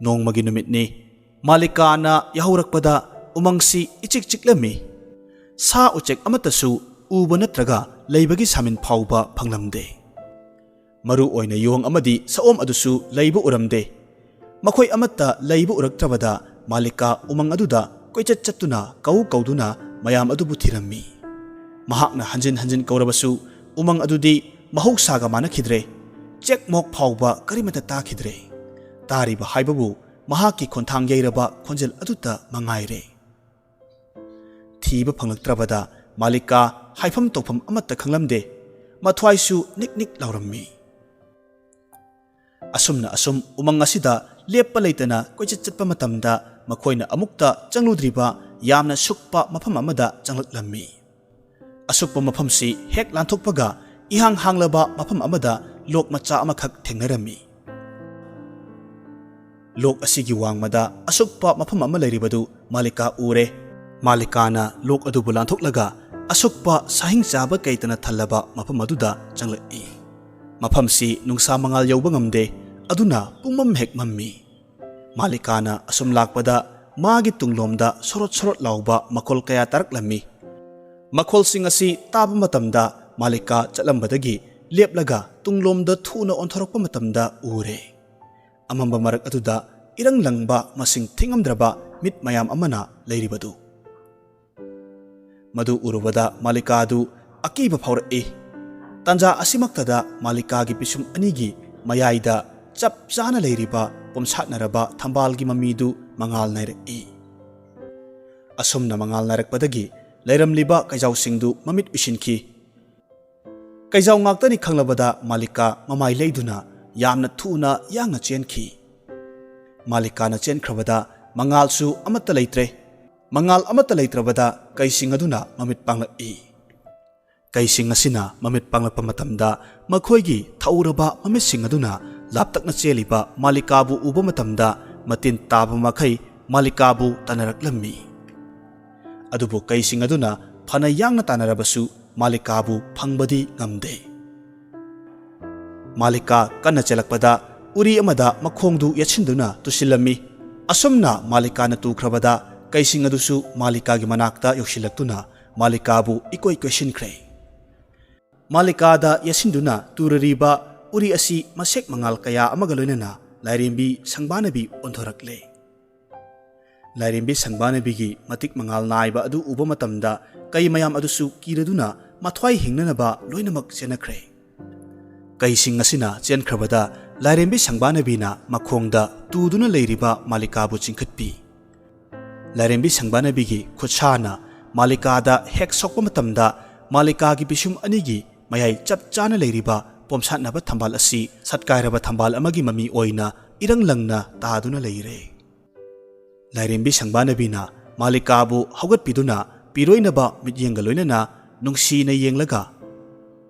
ꯅꯣꯡꯃꯒꯤ ꯅꯨꯃꯤꯠꯅꯤ꯫ ꯃꯥꯂꯤꯀꯥꯅ ꯌꯥꯍꯧꯔꯛꯄꯗ ꯎꯃꯪꯁꯤ ꯏꯆꯤꯛ ꯆꯤꯛꯂꯝꯃꯤ꯫ ꯁꯥ ꯎꯆꯦꯛ ꯑꯃꯠꯇꯁꯨ ꯎꯕ ꯅꯠꯇ꯭ꯔꯒ ꯂꯩꯕꯒꯤ ꯁꯥꯃꯤꯟ ꯐꯥꯎꯕ ꯐꯪꯂꯝꯗꯦ꯫ ꯃꯔꯨ ꯑꯣꯏꯅ ꯌꯣꯡ ꯑꯃꯗꯤ ꯁꯑꯣꯝ ꯑꯗꯨꯁꯨ ꯂꯩꯕ ꯎꯔꯝꯗꯦ꯫ ꯃꯈꯣꯏ ꯑꯃꯠꯇ ꯂꯩꯕ ꯎꯔꯛꯇ꯭ꯔꯕꯗ ꯃꯥꯂꯤꯀꯥ ꯎꯃꯪ ꯑꯗꯨꯗ ꯀꯣꯏꯆꯠ ꯆꯠꯇꯨꯅ ꯀꯧ ꯀꯧꯗꯨꯅ ꯃꯌꯥꯝ ꯑꯗꯨꯕꯨ ꯊꯤꯔꯝꯃꯤ꯫ ꯃꯍꯥꯛꯅ ꯍꯟꯖꯤꯟ ꯍꯟꯖꯤꯟ ꯀꯧꯔꯕꯁꯨ ꯎꯃꯪ ꯑꯗꯨꯗꯤ ꯃꯍꯧꯁꯥꯒ ꯃꯥꯟꯅꯈꯤꯗ꯭ꯔꯦ꯫ ꯆꯦꯛ ꯃꯣꯛ ꯐꯥꯎꯕ ꯀꯔꯤꯃꯠꯇ ꯇꯥꯈꯤꯗ꯭ꯔꯦ꯫ ꯇꯥꯔꯤꯕ ꯍꯥꯏꯕꯕꯨ ꯃꯍꯥꯛꯀꯤ ꯈꯣꯟꯊꯥꯡ ꯌꯩꯔꯕ ꯈꯣꯟꯖꯦꯜ ꯑꯗꯨꯇ ꯃꯉꯥꯏꯔꯦ꯫ ꯊꯤꯕ ꯐꯪꯂꯛꯇ꯭ꯔꯕꯗ ꯃꯥꯂꯤꯀꯥ ꯍꯥꯏꯐꯝ ꯇꯧꯐꯝ ꯑꯃꯠꯇ ꯈꯪꯂꯝꯗꯦ꯫ ꯃꯊ꯭ꯋꯥꯏꯁꯨ ꯅꯤꯛ ꯅꯤꯛ ꯂꯥꯎꯔꯝꯃꯤ꯫ ꯑꯁꯨꯝꯅ ꯑꯁꯨꯝ ꯎꯃꯪ ꯑꯁꯤꯗ ꯂꯦꯞꯄ ꯂꯩꯇꯅ ꯀꯣꯏꯆꯠ ꯆꯠꯄ ꯃꯇꯝꯗ ꯃꯈꯣꯏꯅ ꯑꯃꯨꯛꯇ ꯆꯪꯂꯨꯗ꯭ꯔꯤꯕ ꯌꯥꯝꯅ ꯁꯨꯛꯄ ꯃꯐꯝ ꯑꯃꯗ ꯆꯪꯂꯛꯂꯝꯃꯤ꯫ ꯑꯁꯨꯛꯄ ꯃꯐꯝꯁꯤ ꯍꯦꯛ ꯂꯥꯟꯊꯣꯛꯄꯒ ꯏꯍꯥꯡ ꯍꯥꯡꯂꯕ ꯃꯐꯝ ꯑꯃꯗ ꯂꯣꯛ ꯃꯆꯥ ꯑꯃꯈꯛ ꯊꯦꯡꯅꯔꯝꯃꯤ꯫ ꯂꯣꯛ ꯑꯁꯤꯒꯤ ꯋꯥꯡꯃꯗ ꯑꯁꯨꯛꯄ ꯃꯐꯝ ꯑꯃ ꯂꯩꯔꯤꯕꯗꯨ ꯃꯥꯂꯤꯀꯥ ꯎꯔꯦ꯫ ꯃꯥꯂꯤꯀꯥꯅ ꯂꯣꯛ ꯑꯗꯨꯕꯨ ꯂꯥꯟꯊꯣꯛꯂꯒ ꯑꯁꯨꯛꯄ ꯁꯥꯍꯤꯡ ꯆꯥꯕ ꯀꯩꯇꯅ ꯊꯜꯂꯕ ꯃꯐꯝ ꯑꯗꯨꯗ ꯆꯪꯂꯛꯏ꯫ ꯃꯐꯝꯁꯤ ꯅꯨꯡꯁꯥ ꯃꯉꯥꯜ ꯌꯧꯕ ꯉꯝꯗꯦ, ꯑꯗꯨꯅ ꯄꯨꯡꯃꯝ ꯍꯦꯛ ꯃꯝꯃꯤ꯫ ꯃꯥꯂꯤꯀꯥꯅ ꯑꯁꯨꯝ ꯂꯥꯛꯄꯗ ꯃꯥꯒꯤ ꯇꯨꯡꯂꯣꯝꯗ ꯁꯣꯔꯣꯠ ꯁꯣꯔꯣꯠ ꯂꯥꯎꯕ ꯃꯈꯣꯜ ꯀꯌꯥ ꯇꯥꯔꯛꯂꯝꯃꯤ꯫ ꯃꯈꯣꯜꯁꯤꯡ ꯑꯁꯤ ꯇꯥꯕ ꯃꯇꯝꯗ ꯃꯥꯂꯤꯀꯥ ꯆꯠꯂꯝꯕꯗꯒꯤ ꯂꯦꯞꯂꯒ ꯇꯨꯡꯂꯣꯝꯗ ꯊꯨꯅ ꯑꯣꯟꯊꯣꯔꯛꯄ ꯃꯇꯝꯗ ꯎꯔꯦ꯫ ꯑꯃꯝꯕ ꯃꯔꯛ ꯑꯗꯨꯗ ꯏꯔꯪ ꯂꯪꯕ ꯃꯁꯤꯡ ꯊꯤꯉꯝꯗ꯭ꯔꯕ ꯃꯤꯠ ꯃꯌꯥꯝ ꯑꯃꯅ ꯂꯩꯔꯤꯕꯗꯨ꯫ ꯃꯗꯨ ꯎꯔꯨꯕꯗ ꯃꯥꯂꯤꯀꯥꯗꯨ ꯑꯀꯤꯕ ꯐꯥꯎꯔꯛꯏ꯫ ꯇꯥꯟꯖꯥ ꯑꯁꯤꯃꯛꯇꯗ ꯃꯥꯂꯤꯀꯥꯒꯤ ꯄꯤꯁꯨꯝ ꯑꯅꯤꯒꯤ ꯃꯌꯥꯏꯗ ꯆꯞ ꯆꯥꯅ ꯂꯩꯔꯤꯕ ꯄꯣꯝꯁꯥꯠꯅꯔꯕ ꯊꯝꯕꯥꯜꯒꯤ ꯃꯃꯤꯗꯨ ꯃꯉꯥꯜ ꯅꯥꯏꯔꯛꯏ꯫ ꯑꯁꯨꯝꯅ ꯃꯉꯥꯜ ꯅꯥꯏꯔꯛꯄꯗꯒꯤ ꯂꯩꯔꯝꯂꯤꯕ ꯀꯩꯖꯥꯎꯁꯤꯡꯗꯨ ꯃꯃꯤꯠ ꯎꯏꯁꯤꯟꯈꯤ꯫ ꯀꯩꯖꯥꯎ ꯉꯥꯛꯇꯅꯤ ꯈꯪꯂꯕꯗ ꯃꯥꯂꯤꯀꯥ ꯃꯃꯥꯏ ꯂꯩꯗꯨꯅ ꯌꯥꯝꯅ ꯊꯨꯅ ꯌꯥꯡꯅ ꯆꯦꯟꯈꯤ꯫ ꯃꯥꯂꯤꯀꯥꯅ ꯆꯦꯟꯈ꯭ꯔꯕꯗ ꯃꯉꯥꯜꯁꯨ ꯑꯃꯠꯇ ꯂꯩꯇ꯭ꯔꯦ꯫ ꯃꯉꯥꯜ ꯑꯃꯠꯇ ꯂꯩꯇ꯭ꯔꯕꯗ ꯀꯩꯁꯤꯡ ꯑꯗꯨꯅ ꯃꯃꯤꯠ ꯄꯥꯡꯂꯛꯏ꯫ ꯀꯩꯁꯤꯡ ꯑꯁꯤꯅ ꯃꯃꯤꯠ ꯄꯥꯡꯂꯛꯄ ꯃꯇꯝꯗ ꯃꯈꯣꯏꯒꯤ ꯊꯧꯔꯕ ꯃꯃꯤꯠꯁꯤꯡ ꯑꯗꯨꯅ ꯂꯥꯞꯇꯛꯅ ꯆꯦꯜꯂꯤꯕ ꯃꯥꯂꯤꯀꯥꯕꯨ ꯎꯕ ꯃꯇꯝꯗ ꯃꯇꯤꯟ ꯇꯥꯕ ꯃꯈꯩ ꯃꯥꯂꯤꯀꯥꯕꯨ ꯇꯥꯟꯅꯔꯛꯂꯝꯃꯤ꯫ ꯑꯗꯨꯕꯨ ꯀꯩꯁꯤꯡ ꯑꯗꯨꯅ ꯐꯅ ꯌꯥꯡꯅ ꯇꯥꯟꯅꯔꯕꯁꯨ ꯃꯥꯂꯤꯀꯥꯕꯨ ꯐꯪꯕꯗꯤ ꯉꯝꯗꯦ꯫ ꯃꯥꯂꯤꯀꯥ ꯀꯟꯅ ꯆꯦꯜꯂꯛꯄꯗ ꯎꯔꯤ ꯑꯃꯗ ꯃꯈꯣꯡꯗꯨ ꯌꯦꯠꯁꯤꯟꯗꯨꯅ ꯇꯨꯁꯤꯜꯂꯝꯃꯤ꯫ ꯑꯁꯨꯝꯅ ꯃꯥꯂꯤꯀꯥꯅ ꯇꯨꯈ꯭ꯔꯕꯗ ꯀꯩꯁꯤꯡ ꯑꯗꯨꯁꯨ ꯃꯥꯂꯤꯀꯥꯒꯤ ꯃꯅꯥꯛꯇ ꯌꯧꯁꯤꯜꯂꯛꯇꯨꯅ ꯃꯥꯂꯤꯀꯥꯕꯨ ꯏꯀꯣꯏ ꯀꯣꯏꯁꯤꯟꯈ꯭ꯔꯦ꯫ ꯃꯥꯂꯤꯀꯥꯗ ꯌꯦꯠꯁꯤꯟꯗꯨꯅ ꯇꯨꯔꯔꯤꯕ ꯎꯔꯤ ꯑꯁꯤ ꯃꯁꯦꯛ ꯃꯉꯥꯜ ꯀꯌꯥ ꯑꯃꯒ ꯂꯣꯏꯅꯅ ꯂꯥꯏꯔꯦꯝꯕꯤ ꯁꯪꯕꯥꯅꯕꯤ ꯑꯣꯟꯊꯣꯔꯛꯂꯦ꯫ ꯂꯥꯏꯔꯦꯝꯕꯤ ꯁꯪꯕꯥꯅꯕꯤꯒꯤ ꯃꯇꯤꯛ ꯃꯉꯥꯜ ꯅꯥꯏꯕ ꯑꯗꯨ ꯎꯕ ꯃꯇꯝꯗ ꯀꯩ ꯃꯌꯥꯝ ꯑꯗꯨꯁꯨ ꯀꯤꯔꯗꯨꯅ ꯃꯊ꯭ꯋꯥꯏ ꯍꯤꯡꯅꯅꯕ ꯂꯣꯏꯅꯃꯛ ꯆꯦꯟꯅꯈ꯭ꯔꯦ꯫ ꯀꯩꯁꯤꯡ ꯑꯁꯤꯅ ꯆꯦꯟꯈ꯭ꯔꯕꯗ ꯂꯥꯏꯔꯦꯝꯕꯤ ꯁꯪꯕꯥꯅꯕꯤꯅ ꯃꯈꯣꯡꯗ ꯇꯨꯗꯨꯅ ꯂꯩꯔꯤꯕ ꯃꯥꯂꯤꯀꯥꯕꯨ ꯆꯤꯡꯈꯠꯄꯤ꯫ ꯂꯥꯏꯔꯦꯝꯕꯤ ꯁꯪꯕꯥꯅꯕꯤꯒꯤ ꯈꯨꯠꯁꯥꯅ ꯃꯥꯂꯤꯀꯥꯗ ꯍꯦꯛ ꯁꯣꯛꯄ ꯃꯇꯝꯗ ꯃꯥꯂꯤꯀꯥꯒꯤ ꯄꯤꯁꯨꯝ ꯑꯅꯤꯒꯤ ꯃꯌꯥꯏ ꯆꯞ ꯆꯥꯅ ꯂꯩꯔꯤꯕ ꯄꯣꯝꯁꯥꯠꯅꯕ ꯊꯝꯕꯥꯜ ꯑꯁꯤ ꯁꯠꯀꯥꯏꯔꯕ ꯊꯝꯕꯥꯜ ꯑꯃꯒꯤ ꯃꯃꯤ ꯑꯣꯏꯅ ꯏꯔꯪ ꯂꯪꯅ ꯇꯥꯗꯨꯅ ꯂꯩꯔꯦ꯫ ꯂꯥꯏꯔꯦꯝꯕꯤ ꯁꯪꯕꯥꯅꯕꯤꯅ ꯃꯥꯂꯤꯀꯥꯕꯨ ꯍꯧꯒꯠꯄꯤꯗꯨꯅ ꯄꯤꯔꯣꯏꯅꯕ ꯃꯤꯠꯌꯦꯡꯒ ꯂꯣꯏꯅꯅ ꯅꯨꯡꯁꯤꯅ ꯌꯦꯡꯂꯒ,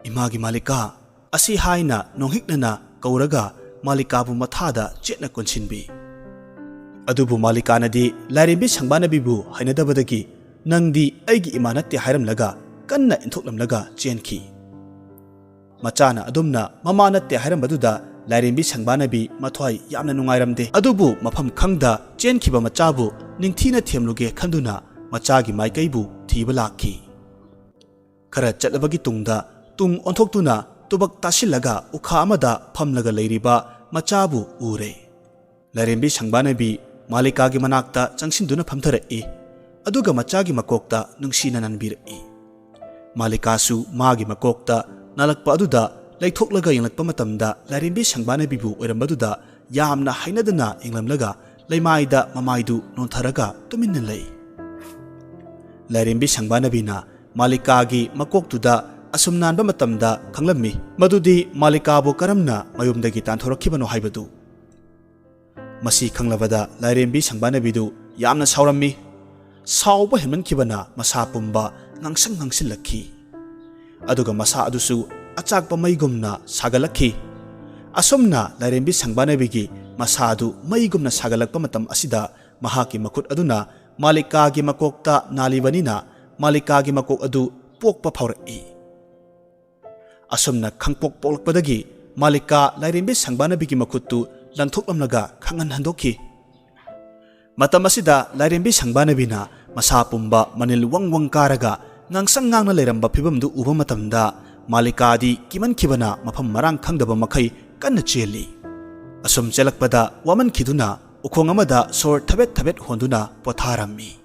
"ꯏꯃꯥꯒꯤ ꯃꯥꯂꯤꯀꯥ" ꯑꯁꯤ ꯍꯥꯏꯅ ꯅꯣꯡꯍꯤꯛꯅꯅ ꯀꯧꯔꯒ ꯃꯥꯂꯤꯀꯥꯕꯨ ꯃꯊꯥꯗ ꯆꯦꯠꯅ ꯀꯣꯟꯁꯤꯟꯕꯤ꯫ ꯑꯗꯨꯕꯨ ꯃꯥꯂꯤꯀꯥꯅꯗꯤ ꯂꯥꯏꯔꯦꯝꯕꯤ ꯁꯪꯕꯥꯅꯕꯤꯕꯨ ꯍꯩꯅꯗꯕꯗꯒꯤ "ꯅꯪꯗꯤ ꯑꯩꯒꯤ ꯏꯃꯥ ꯅꯠꯇꯦ" ꯍꯥꯏꯔꯝꯂꯒ ꯀꯟꯅ ꯏꯟꯊꯣꯛꯂꯝꯂꯒ ꯆꯦꯟꯈꯤ꯫ ꯃꯆꯥꯅ ꯑꯗꯨꯝꯅ ꯃꯃꯥ ꯅꯠꯇꯦ ꯍꯥꯏꯔꯝꯕꯗꯨꯗ ꯂꯥꯏꯔꯦꯝꯕꯤ ꯁꯪꯕꯥꯅꯕꯤ ꯃꯊ꯭ꯋꯥꯏ ꯌꯥꯝꯅ ꯅꯨꯡꯉꯥꯏꯔꯝꯗꯦ꯫ ꯑꯗꯨꯕꯨ ꯃꯐꯝ ꯈꯪꯗ ꯆꯦꯟꯈꯤꯕ ꯃꯆꯥꯕꯨ ꯅꯤꯡꯊꯤꯅ ꯊꯦꯝꯂꯨꯒꯦ ꯈꯟꯗꯨꯅ ꯃꯆꯥꯒꯤ ꯃꯥꯏꯀꯩꯕꯨ ꯊꯤꯕ ꯂꯥꯛꯈꯤ꯫ ꯈꯔ ꯆꯠꯂꯕꯒꯤ ꯇꯨꯡꯗ ꯇꯨꯡ ꯑꯣꯟꯊꯣꯛꯇꯨꯅ ꯇꯨꯕꯛ ꯇꯥꯁꯤꯜꯂꯒ ꯎꯈꯥ ꯑꯃꯗ ꯐꯝꯂꯒ ꯂꯩꯔꯤꯕ ꯃꯆꯥꯕꯨ ꯎꯔꯦ꯫ ꯂꯥꯏꯔꯦꯝꯕꯤ ꯁꯪꯕꯥꯅꯕꯤ ꯃꯥꯂꯤꯀꯥꯒꯤ ꯃꯅꯥꯛꯇ ꯆꯪꯁꯤꯟꯗꯨꯅ ꯐꯝꯊꯔꯛꯏ꯫ ꯑꯗꯨꯒ ꯃꯆꯥꯒꯤ ꯃꯀꯣꯛꯇ ꯅꯨꯡꯁꯤꯅ ꯅꯟꯕꯤꯔꯛꯏ꯫ ꯃꯥꯂꯤꯀꯥꯁꯨ ꯃꯥꯒꯤ ꯃꯀꯣꯛꯇ ꯅꯥꯜꯂꯛꯄ ꯑꯗꯨꯗ ꯂꯩꯊꯣꯛꯂꯒ ꯌꯦꯡꯂꯛꯄ ꯃꯇꯝꯗ ꯂꯥꯏꯔꯦꯝꯕꯤ ꯁꯪꯕꯥꯅꯕꯤꯕꯨ ꯑꯣꯏꯔꯝꯕꯗꯨꯗ ꯌꯥꯝꯅ ꯍꯩꯅꯗꯅ ꯌꯦꯡꯂꯝꯂꯒ ꯂꯩꯃꯥꯏꯗ ꯃꯃꯥꯏꯗꯨ ꯅꯣꯟꯊꯔꯒ ꯇꯨꯃꯤꯟꯅ ꯂꯩ꯫ ꯂꯥꯏꯔꯦꯝꯕꯤ ꯁꯪꯕꯥꯅꯕꯤꯅ ꯃꯥꯂꯤꯀꯥꯒꯤ ꯃꯀꯣꯛꯇꯨꯗ ꯑꯁꯨꯝ ꯅꯥꯟꯕ ꯃꯇꯝꯗ ꯈꯪꯂꯝꯃꯤ ꯃꯗꯨꯗꯤ ꯃꯥꯂꯤꯀꯥꯕꯨ ꯀꯔꯝꯅ ꯃꯌꯨꯝꯗꯒꯤ ꯇꯥꯟꯊꯣꯔꯛꯈꯤꯕꯅꯣ ꯍꯥꯏꯕꯗꯨ꯫ ꯃꯁꯤ ꯈꯪꯂꯕꯗ ꯂꯥꯏꯔꯦꯝꯕꯤ ꯁꯪꯕꯥꯅꯕꯤꯗꯨ ꯌꯥꯝꯅ ꯁꯥꯎꯔꯝꯃꯤ꯫ ꯁꯥꯎꯕ ꯍꯦꯟꯃꯟꯈꯤꯕꯅ ꯃꯁꯥ ꯄꯨꯝꯕ ꯉꯥꯡꯁꯪ ꯉꯥꯡꯁꯤꯜꯂꯛꯈꯤ꯫ ꯑꯗꯨꯒ ꯃꯁꯥ ꯑꯗꯨꯁꯨ ꯑꯆꯥꯛꯄ ꯃꯩꯒꯨꯝꯅ ꯁꯥꯒꯠꯂꯛꯈꯤ꯫ ꯑꯁꯨꯝꯅ ꯂꯥꯏꯔꯦꯝꯕꯤ ꯁꯪꯕꯥꯅꯕꯤꯒꯤ ꯃꯁꯥ ꯑꯗꯨ ꯃꯩꯒꯨꯝꯅ ꯁꯥꯒꯠꯂꯛꯄ ꯃꯇꯝ ꯑꯁꯤꯗ ꯃꯍꯥꯛꯀꯤ ꯃꯈꯨꯠ ꯑꯗꯨꯅ ꯃꯥꯂꯤꯀꯥꯒꯤ ꯃꯀꯣꯛꯇ ꯅꯥꯜꯂꯤꯕꯅꯤꯅ ꯃꯥꯂꯤꯀꯥꯒꯤ ꯃꯀꯣꯛ ꯑꯗꯨ ꯄꯣꯛꯄ ꯐꯥꯎꯔꯛꯏ꯫ ꯑꯁꯨꯝꯅ ꯈꯪꯄꯣꯛ ꯄꯣꯛꯂꯛꯄꯗꯒꯤ ꯃꯥꯂꯤꯀꯥ ꯂꯥꯏꯔꯦꯝꯕꯤ ꯁꯪꯕꯥꯅꯕꯤꯒꯤ ꯃꯈꯨꯠꯇꯨ ꯂꯪꯊꯣꯛꯂꯝꯂꯒ ꯈꯪꯍꯟ ꯍꯟꯗꯣꯛꯈꯤ꯫ ꯃꯇꯝ ꯑꯁꯤꯗ ꯂꯥꯏꯔꯦꯝꯕꯤ ꯁꯪꯕꯥꯅꯕꯤꯅ ꯃꯁꯥ ꯄꯨꯝꯕ ꯃꯅꯤꯜ ꯋꯪ ꯋꯪ ꯀꯥꯔꯒ ꯉꯥꯡꯁꯪ ꯉꯥꯡꯅ ꯂꯩꯔꯝꯕ ꯐꯤꯕꯝꯗꯨ ꯎꯕ ꯃꯇꯝꯗ ꯃꯥꯂꯤꯀꯥꯗꯤ ꯀꯤꯃꯟꯈꯤꯕꯅ ꯃꯐꯝ ꯃꯔꯥꯡ ꯈꯪꯗꯕ ꯃꯈꯩ ꯀꯟꯅ ꯆꯦꯜꯂꯤ꯫ ꯑꯁꯨꯝ ꯆꯦꯜꯂꯛꯄꯗ ꯋꯥꯃꯟꯈꯤꯗꯨꯅ ꯎꯈꯣꯡ ꯑꯃꯗ ꯁꯣꯔ ꯊꯕꯦꯠ ꯊꯕꯦꯠ ꯍꯣꯟꯗꯨꯅ ꯄꯣꯊꯥꯔꯝꯃꯤ꯫